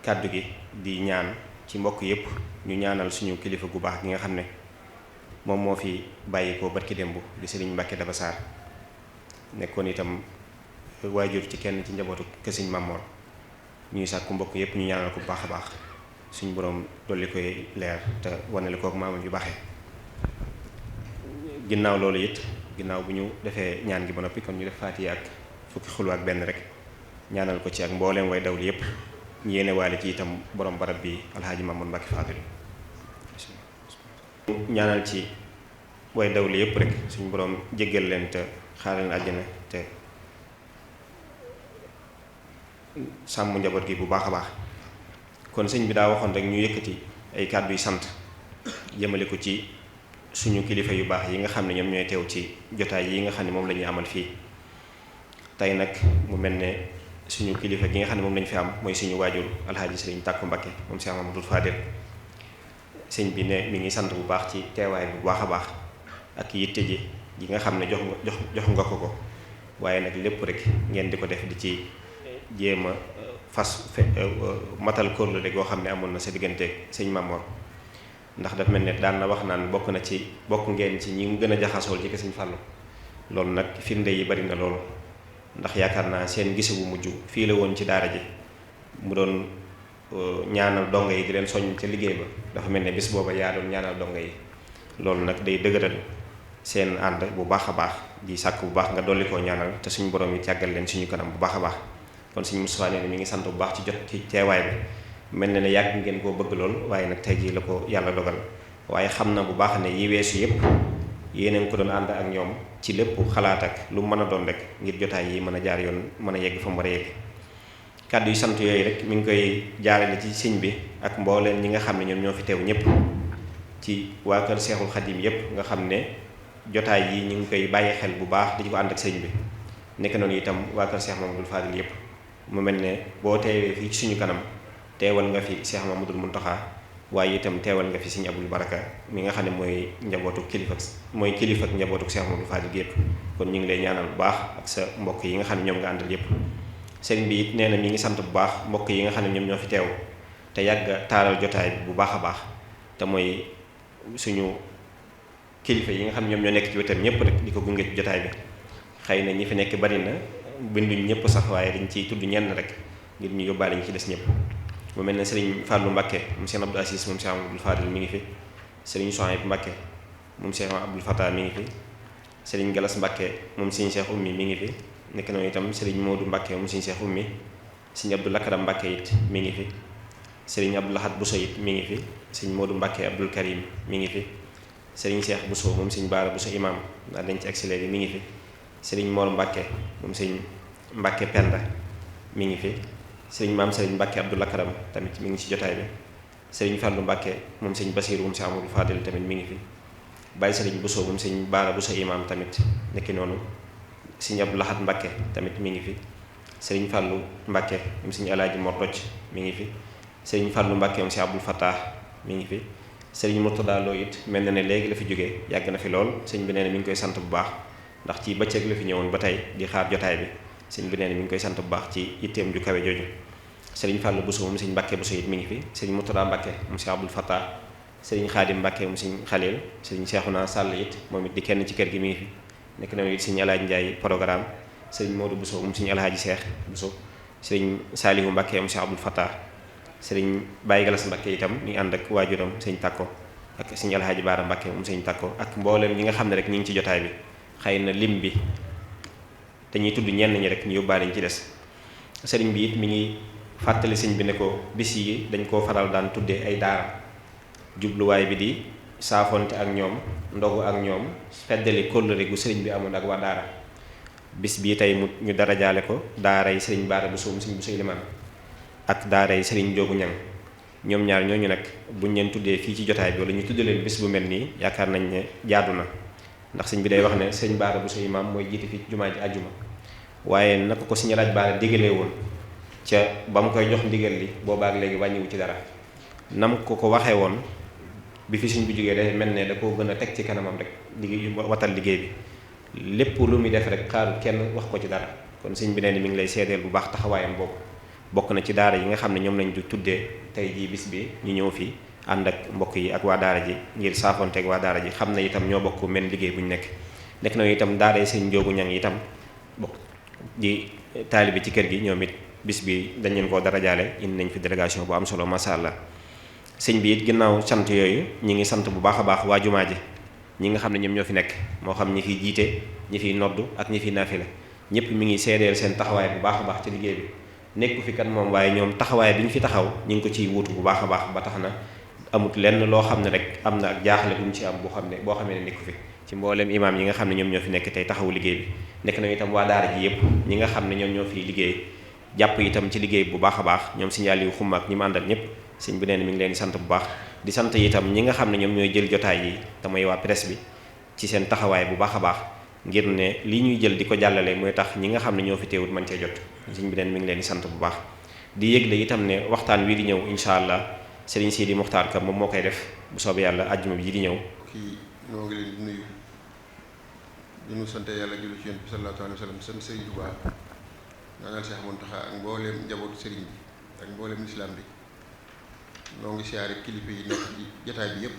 kàddu gi di ñaan ci mbokk yépp ñu ñaanal suñu kilifa gu baax gi nga xam ne moom moo fi bàyyi ko barki démb di Sëriñ Mbàkke Daba Sarr nekkoon itam waajur ci kenn ci njabootu kër Sëriñ Mamoor ñuy sàkku mbokk yépp ñu ñaanal ko bu baax a baax suñu boroom dolli koy leer te wanale kook maamam yu baaxee ginnaaw loolu it ginnaaw bu ñu defee ñaan gi ba noppi kon ñu def faatiha ak fukki xulwa ak benn rek ñaanal ko ci ak mbooleem way dawli yépp ñu yéene waale ci itam borom barab bi alxaaji Mamoun Mbàkke Faadil ñaanal ci way dawli yépp rek suñu borom jéggal leen te xaaral leen àjjana te sàmm njaboot gi bu baax a baax kon sëñ bi daa waxoon rek ñu yëkkati ay kàddu yu sant jëmale ko ci suñu kilifa yu baax yi nga xam ne ñoom ñooy teew ci jotaay yi nga xam ne moom la ñuy amal fii tey nag mu mel ne suñu kilifa gi nga xam ne moom lañu fi am mooy suñu waajur alxaaji sëriñ Tàkku Mbakke moom Cheikh Mamadou Fadil sëñ bi ne mi ngi sant bu baax ci teewaay bu baax a baax ak yitte ji nga xam ne jox nga ko waaye nag lépp rek ngeen di ko def di ci jéem a matal kóllëre goo xam ne amoon na sa diggante sëñ Mamoor ndax daf mel ne daan na wax naan bokk ngeen ci ñi mu gën a jaxasool ci ko sëñ Fàllu loolu nag firnde yi bari na loolu ndax yaakaar naa seen gise bu mujj fii la woon ci daara ji mu doon ñaanal donga yi di leen soññ ca liggéey ba dafa mel ne bis booba yaa doon ñaanal donga yi loolu nag day dëgëral seen ànd bu baax a baax di sàkk bu baax nga dolli koo ñaanal te suñu borom yi càggal leen suñu kanam bu baax a baax kon suñu Moustapha nee na mi ngi sant bu baax ci jot ci teewaay bi mel na ne yàgg ngeen koo bëgg lool waaye nag tey jii la ko yàlla dogal waaye xam na bu baax ne yi weesu yépp yéeneen ko doon ànd ak ñoom ci lépp xalaat ak lu mën a doon rek ngir jotaay yi mën a jaar yoon mën a yegg fa mu war a yegg kàddu yu sant yooyu rek mi ngi koy jaarale ci sëñ bi ak mbooleen ñi nga xam ne ñoom ñoo fi teew ñëpp ci waa kër Seexul Xadim yépp nga xam ne jotaay yi ñu ngi koy bàyyi xel bu baax di ko ànd ak sëñ bi nekk noonu itam waa kër Cheikh Mamadou Fadil yépp mu mel ne boo teewee fii ci suñu kanam teewal nga fi Cheikh Mamadou Muntaxa waaye itam teewal nga fi Sëriñ Abdul Baraka mi nga xam ne mooy njabootu kilifa ak njabootu Cheikh Mamadou Fadil yépp kon ñu ngi lay ñaanal bu baax ak sa mbokk yi nga xam ne ñoom nga àndal yépp sëriñ bi it nee na mi ngi sant bu baax mbokk yi nga xam ne ñoom ñoo fi teew te yàgg taaral jotaay bi bu baax a baax te mooy suñu kilifa yi nga xam ne ñoom ñoo nekk ci wetam ñëpp rek di ko gunge ci jotaay bi xëy na ñi fi nekk bari na binduñ ñëpp sax waaye dañ ciy tudd ñenn rek ngir ñu yóbbaale ñu ci des ñëpp mu mel ne sëriñ Fallou Mbakke moom Cheikh Abdou Aziz moom Cheikh Abdoul Fadil mi ngi fi sëriñ Souhaïbou Mbakke moom Cheikh Abdoul Fatah mi ngi fi sëriñ Galas Mbakke moom sëriñ Cheikh Oumy mi ngi fi nekk noonu itam sëriñ Modou Mbakke moom sëriñ Cheikh Oumy sëriñ Abdou Lakram Mbakke it mi ngi fi sëriñ Abdou Lahad Bousso it mi ngi fi sëriñ Modou Mbakke Abdoul Karim mi ngi fi sëriñ Cheikh Bousso moom sëriñ Baara Bousso imam daa dañ ci agsi léegi mi ngi fi sëriñ Mor Mbakke moom sëriñ Mbàkke Penda mi ngi fi sëriñ maam sëriñ Mbàkke Abdul Karam tamit mi ngi ci jotaay bi sëriñ Fàllu Mbàkke moom sëriñ Basiiru moom sëriñ Amadou Fadil tamit mi ngi fi bàyyi sëriñ Bousso moom sëriñ Baara Bousso imam tamit nekki noonu sëriñ Abdou Lahad Mbàkke tamit mi ngi fi sëriñ Fàllu Mbàkke moom sëriñ Alaaji Mor Tocc mi ngi fi sëriñ Fàllu Mbàkke moom sëriñ Abdul Fattah mi ngi fi sëriñ Murtada Lo it mel na ne léegi la fi jógee yàgg na fi lool sëriñ bi nee na mi ngi koy sant bu baax ndax ci bëccëg la fi ñëwoon ba tey di xaar jotaay bi sëriñ bi nee na mi ngi koy sant bu baax ci itteem ju kawe jooju sëriñ Fàllu Bousso moom sëriñ Mbàkke Bousso it mi ngi fi sëriñ Murtada Mbàkke moom sëriñ Abdul Fattah sëriñ Xaadim Mbàkke moom sëriñ Xalil sëriñ Seexuna Sàll it moom it di kenn ci kër gi mi ngi fi nekk na it sëriñ Alaaji Njaay programme sëriñ Moodu Bousso moom sëriñ Alaaji Seex Bousso sëriñ Saalihu Mbàkke moom sëriñ Abdul Fattah sëriñ Baye Galas Mbàkke itam mi ngi ànd ak waajuram sëriñ Takko ak sëriñ Alaaji Baara Mbàkke moom sëriñ Takko ak mboolem ñi nga xam ne rek ñi ngi ci jotaay bi xëy na lim bi dañuy tudd ñenn ñi rek ñu yóbbaale ñu ci des sëriñ bi it mi ngi fàttali sëriñ bi ne ko bis yi dañ koo faral daan tuddee ay daara jubluwaay bi di saafonte ak ñoom ndogu ak ñoom feddali kóllëre gu sëriñ bi amoon ak waa daara bis bii tey mu ñu darajaale ko daara yi sëriñ Baara Bousso sëriñ Bousso Ilimaan ak daara yi sëriñ Njoogu Ñang ñoom ñaar ñooñu nag buñ leen tuddee fii ci jotaay bi wala ñu tuddee leen bis bu mel nii yaakaar nañ ne jaadu na ndax sëñ bi day wax ne sëriñ Baara Bousso imaam mooy jiite fii jumaa ji àjjuma waaye naka ko sëriñ Alaaji Baara digalee woon ca ba mu koy jox ndigal li boobaak léegi wàññiwu ci dara nam ko waxee woon bi fi sëñ bi jógee day mel ne da koo gën a teg ci kanamam rek liggéey watal liggéey bi lépp lu muy def rek xaarul kenn wax ko ci dara kon sëñ bi nee ni mi ngi lay seedeel bu baax taxawaayam boobu bokk na ci daara yi nga xam ne ñoom lañ du tuddee tey jii bis bi ñu ñëw fii ànd ak mbokk yi ak waa daara ji ngir saafonteeg waa daara ji xam ne itam ñoo bokk mel liggéey bu ñu nekk na itam daara yi sëñ Njoogu Ñang itam bokk di taalibe ci kër gi ñoom it bis bi dañ leen koo darajaale indi nañ fi délégation bu am solo masha Allah sëñ bi it ginnaaw sant yooyu ñi ngi sant bu baax a baax waa jumaa ji ñi nga xam ne ñoom ñoo fi nekk moo xam ñi fiy jiite ñi fiy noddu ak ñi fiy naafila ñëpp mi ngi seedeel seen taxawaay bu baax a baax ci liggéey bi nekku fi kat moom waaye ñoom taxawaay bi ñu fi taxaw ñu ngi ko ciy wuutu bu baax a baax ba tax na amut lenn loo xam ne rek am na ak jaaxle bu ñu ci am boo xamee ne nekku fi ci mboolem imaam yi nga xam ne ñoom ñoo fi nekk tey taxawu liggéey bi nekk na itam waa daara ji yëpp ñi nga xam ne ñoom ñoo fiy liggéey jàpp itam ci liggéey bu baax a baax ñoom signal yu xumma ak ñi mu àndal ñëpp sëñ bi nee na mi ngi leen di sant bu baax di sant itam ñi nga xam ne ñoom ñooy jël jotaay yi te mooy waa presse bi ci seen taxawaay bu baax a baax ngir ne lii ñuy jël di ko jàllale mooy tax ñi nga xam ne ñoo fi teewut mën cee jot sëñ bi neen mi ngi leen di sant bu baax di yëgle itam ne waxtaan wi di ñëw incha allah Serigne Sidi Muxtaar Ka moom moo koy def bu soobee yàlla àjjuma bi di ñëw. kii noo ngi leen di nuyu di nu sant yàlla julli ci Yonent bi sallallahu alayhi wa sallam sant Serigne Touba ñaanal Cheikh Mountakha ak mbooleem njabootu Serigne bi ak mbooleem lislaam bi noo ngi siyaare kilifa yi nekk ci jataay bi yëpp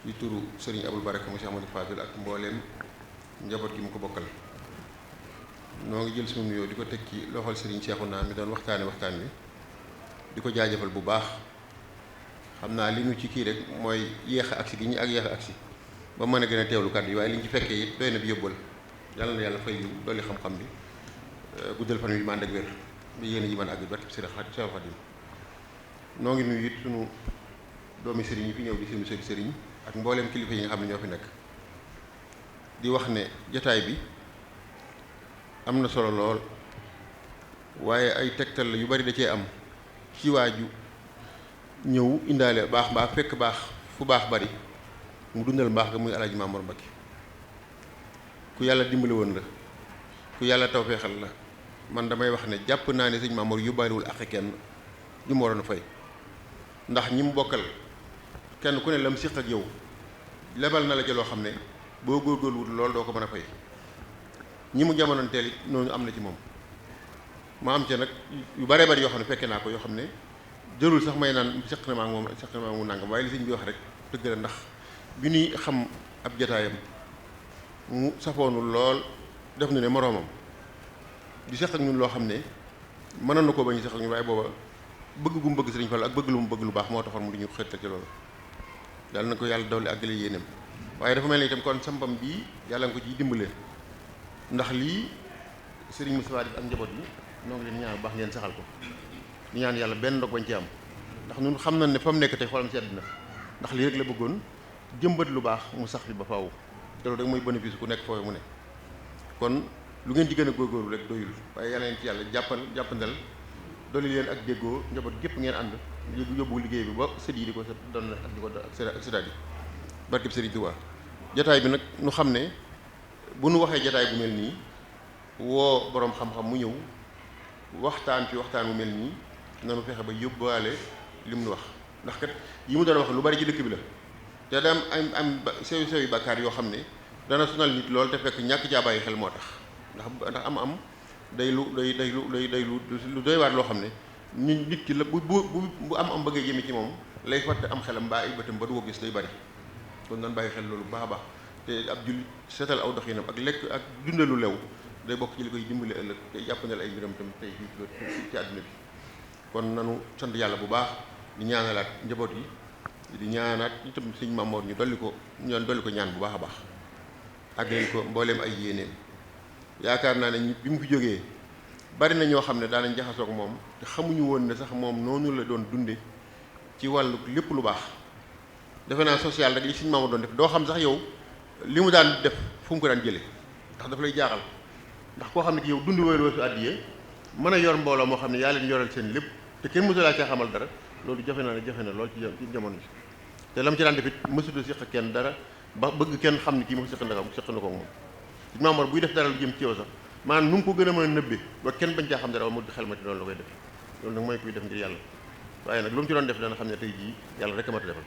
ci turu Serigne Abul Baraka mu Cheikh Amadou Fadil ak mbooleem njaboot gi mu ko bokkal noo ngi jël sunu nuyoo di ko teg ci loxol Serigne Cheikhouna mi doon waxtaan wi di ko jaajëfal bu baax xam naa li ñu ci kii rek mooy yéex a agsi gi ñu ak yéex a agsi ba mën a gën a teewlu kàddu yi waaye li ñu ci fekkee it doy na bi yóbbal yàlla na yàlla fay dolli xam-xam bi guddal fan wi ma ànd ak wér bi yéen a ji mën a àgg barke Sëriñ Xaadim noo ngi nuyu it sunu doomi sëriñ yi fi ñëw di sunu sëriñ ak mbooleem kilifa yi nga xam ne ñoo fi nekk di wax ne jataay bi am na solo lool waaye ay tegtal la yu bari da cee am ci waaju ñëw indaale baax fekk baax fu baax bari mu dundal mbaax ga muy Alaaji Maamor Mbakke ku yàlla dimbali woon la ku yàlla tawfeexal la man damay wax ne jàpp naa ne sëñ Maamor yóbbaaliwul ak kenn ñu mu waroon a fay ndax ñi mu bokkal kenn ku ne lam siq ak yow lebal na la ca loo xam ne boo góorgóorluwul lool doo ko mën a fay ñi mu jamonoon teel it noonu am na ci moom ma am ca nag yu baree bari yoo xam ne fekke naa ko yoo xam ne jërul sax may naan seq na maa moom nangam waaye li sëñ bi wax rek dëgg la ndax bi ñuy xam ab jataayam mu safoonu lool def nu ne moroomam di seq ak ñun loo xam ne mënoon na koo bañ a seq ak ñun waaye booba bëgg gu mu bëgg Sëriñ Fallu ak bëgg lu mu bëgg lu baax moo taxoon mu di ñu xeetal ci loolu yàlla na ko yàlla dolli àggale yéenam waaye dafa mel ni itam kon sampam bii yàlla nga ko ciy dimbale ndax lii Sëriñ Moustapha def ak njaboot yi noo ngi leen ñaan bu baax ngeen saxal ko ñu ñaan yàlla benn ndog bañ ci am ndax ñun xam nañ ne fa mu nekk tey xolam sedd na ndax lii rek la bëggoon jëmbat lu baax mu sax fi ba faaw te loolu rek mooy bénéfice ku nekk foofu mu ne kon lu ngeen ci gën a góorgóorlu rek doyul waaye yàlla leen ci yàlla jàppandal dolli leen ak déggoo njaboot gépp ngeen ànd yóbbu liggéey bi ba sët yi di ko doon ak di ko ak sëtaat yi barkeb Sëriñ Tuubaa jataay bi nag nu xam ne bu nu waxee jataay bu mel nii woo boroom xam-xam mu ñëw waxtaan fi waxtaan bu mel nii nanu fexe ba yóbbaale li mu nu wax ndax kat yi mu doon wax lu bari ci dëkk bi la te da am sew yi bàkkaar yoo xam ne dana sonal nit lool te fekk ñàkk caa bàyyi xel moo tax ndax am day lu doy waar loo xam ne nit ki la bu am bëggee jëme ci moom lay fàtte am xelam mbaa ay bëtam ba du ko gis day bari kon nan bàyyi xel loolu bu baax a baax te ab jullit seetal aw doxinam ak lekk ak dundalu lew day bokk ci li koy dimbali ëllëg te jàppandal ay mbiram tam tey ci àdduna bi kon nanu sant yàlla bu baax di ñaanalaat njaboot yi di ñaanaat itam sëñ Mamoor ñu dolli ko ñaan bu baax a baax ak leen ko mbooleem ay yéeneem yaakaar naa ne bi mu fi jógee bari na ñoo xam ne daanañ jaxasoog moom te xamuñu woon ne sax moom noonu la doon dunde ci wàllu lépp lu baax defe naa social rek li sëñ Mamoor doon def doo xam sax yow li mu daan def fu mu ko daan jële ndax dafa lay jaaxal ndax koo xam ne ki yow dund wooyu weesu àddiyee mën a yor mbooloo moo xam ne yaa leen yoral seen lépp te kenn mësulaa caa xamal dara loolu jafe na lool ci jamono bi te lam ci daan def it mësuta séq kenn dara ba bëgg kenn xam ne kii ma séq na ko moom sëñ Mamoor buy def dara lu jëm ci yow sax maanaam nu mu ko gën a mën a nëbbe ba kenn bañ caa xam dara mu xel ma ci loolu la koy def loolu nag mooy kuy def ngir yàlla waaye nag lu mu ci doon def dana xam ne tey jii yàlla rek a mat a defal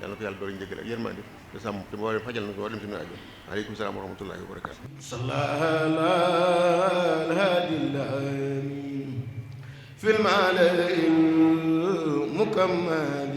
yàlla na ko yàlla doole njëggal ak yërmande te sàmm te boo dem fajal na ko war dem suñu aajo aleykum salaam wa rahmatullahi wa barakaatu fil mala'il mukammal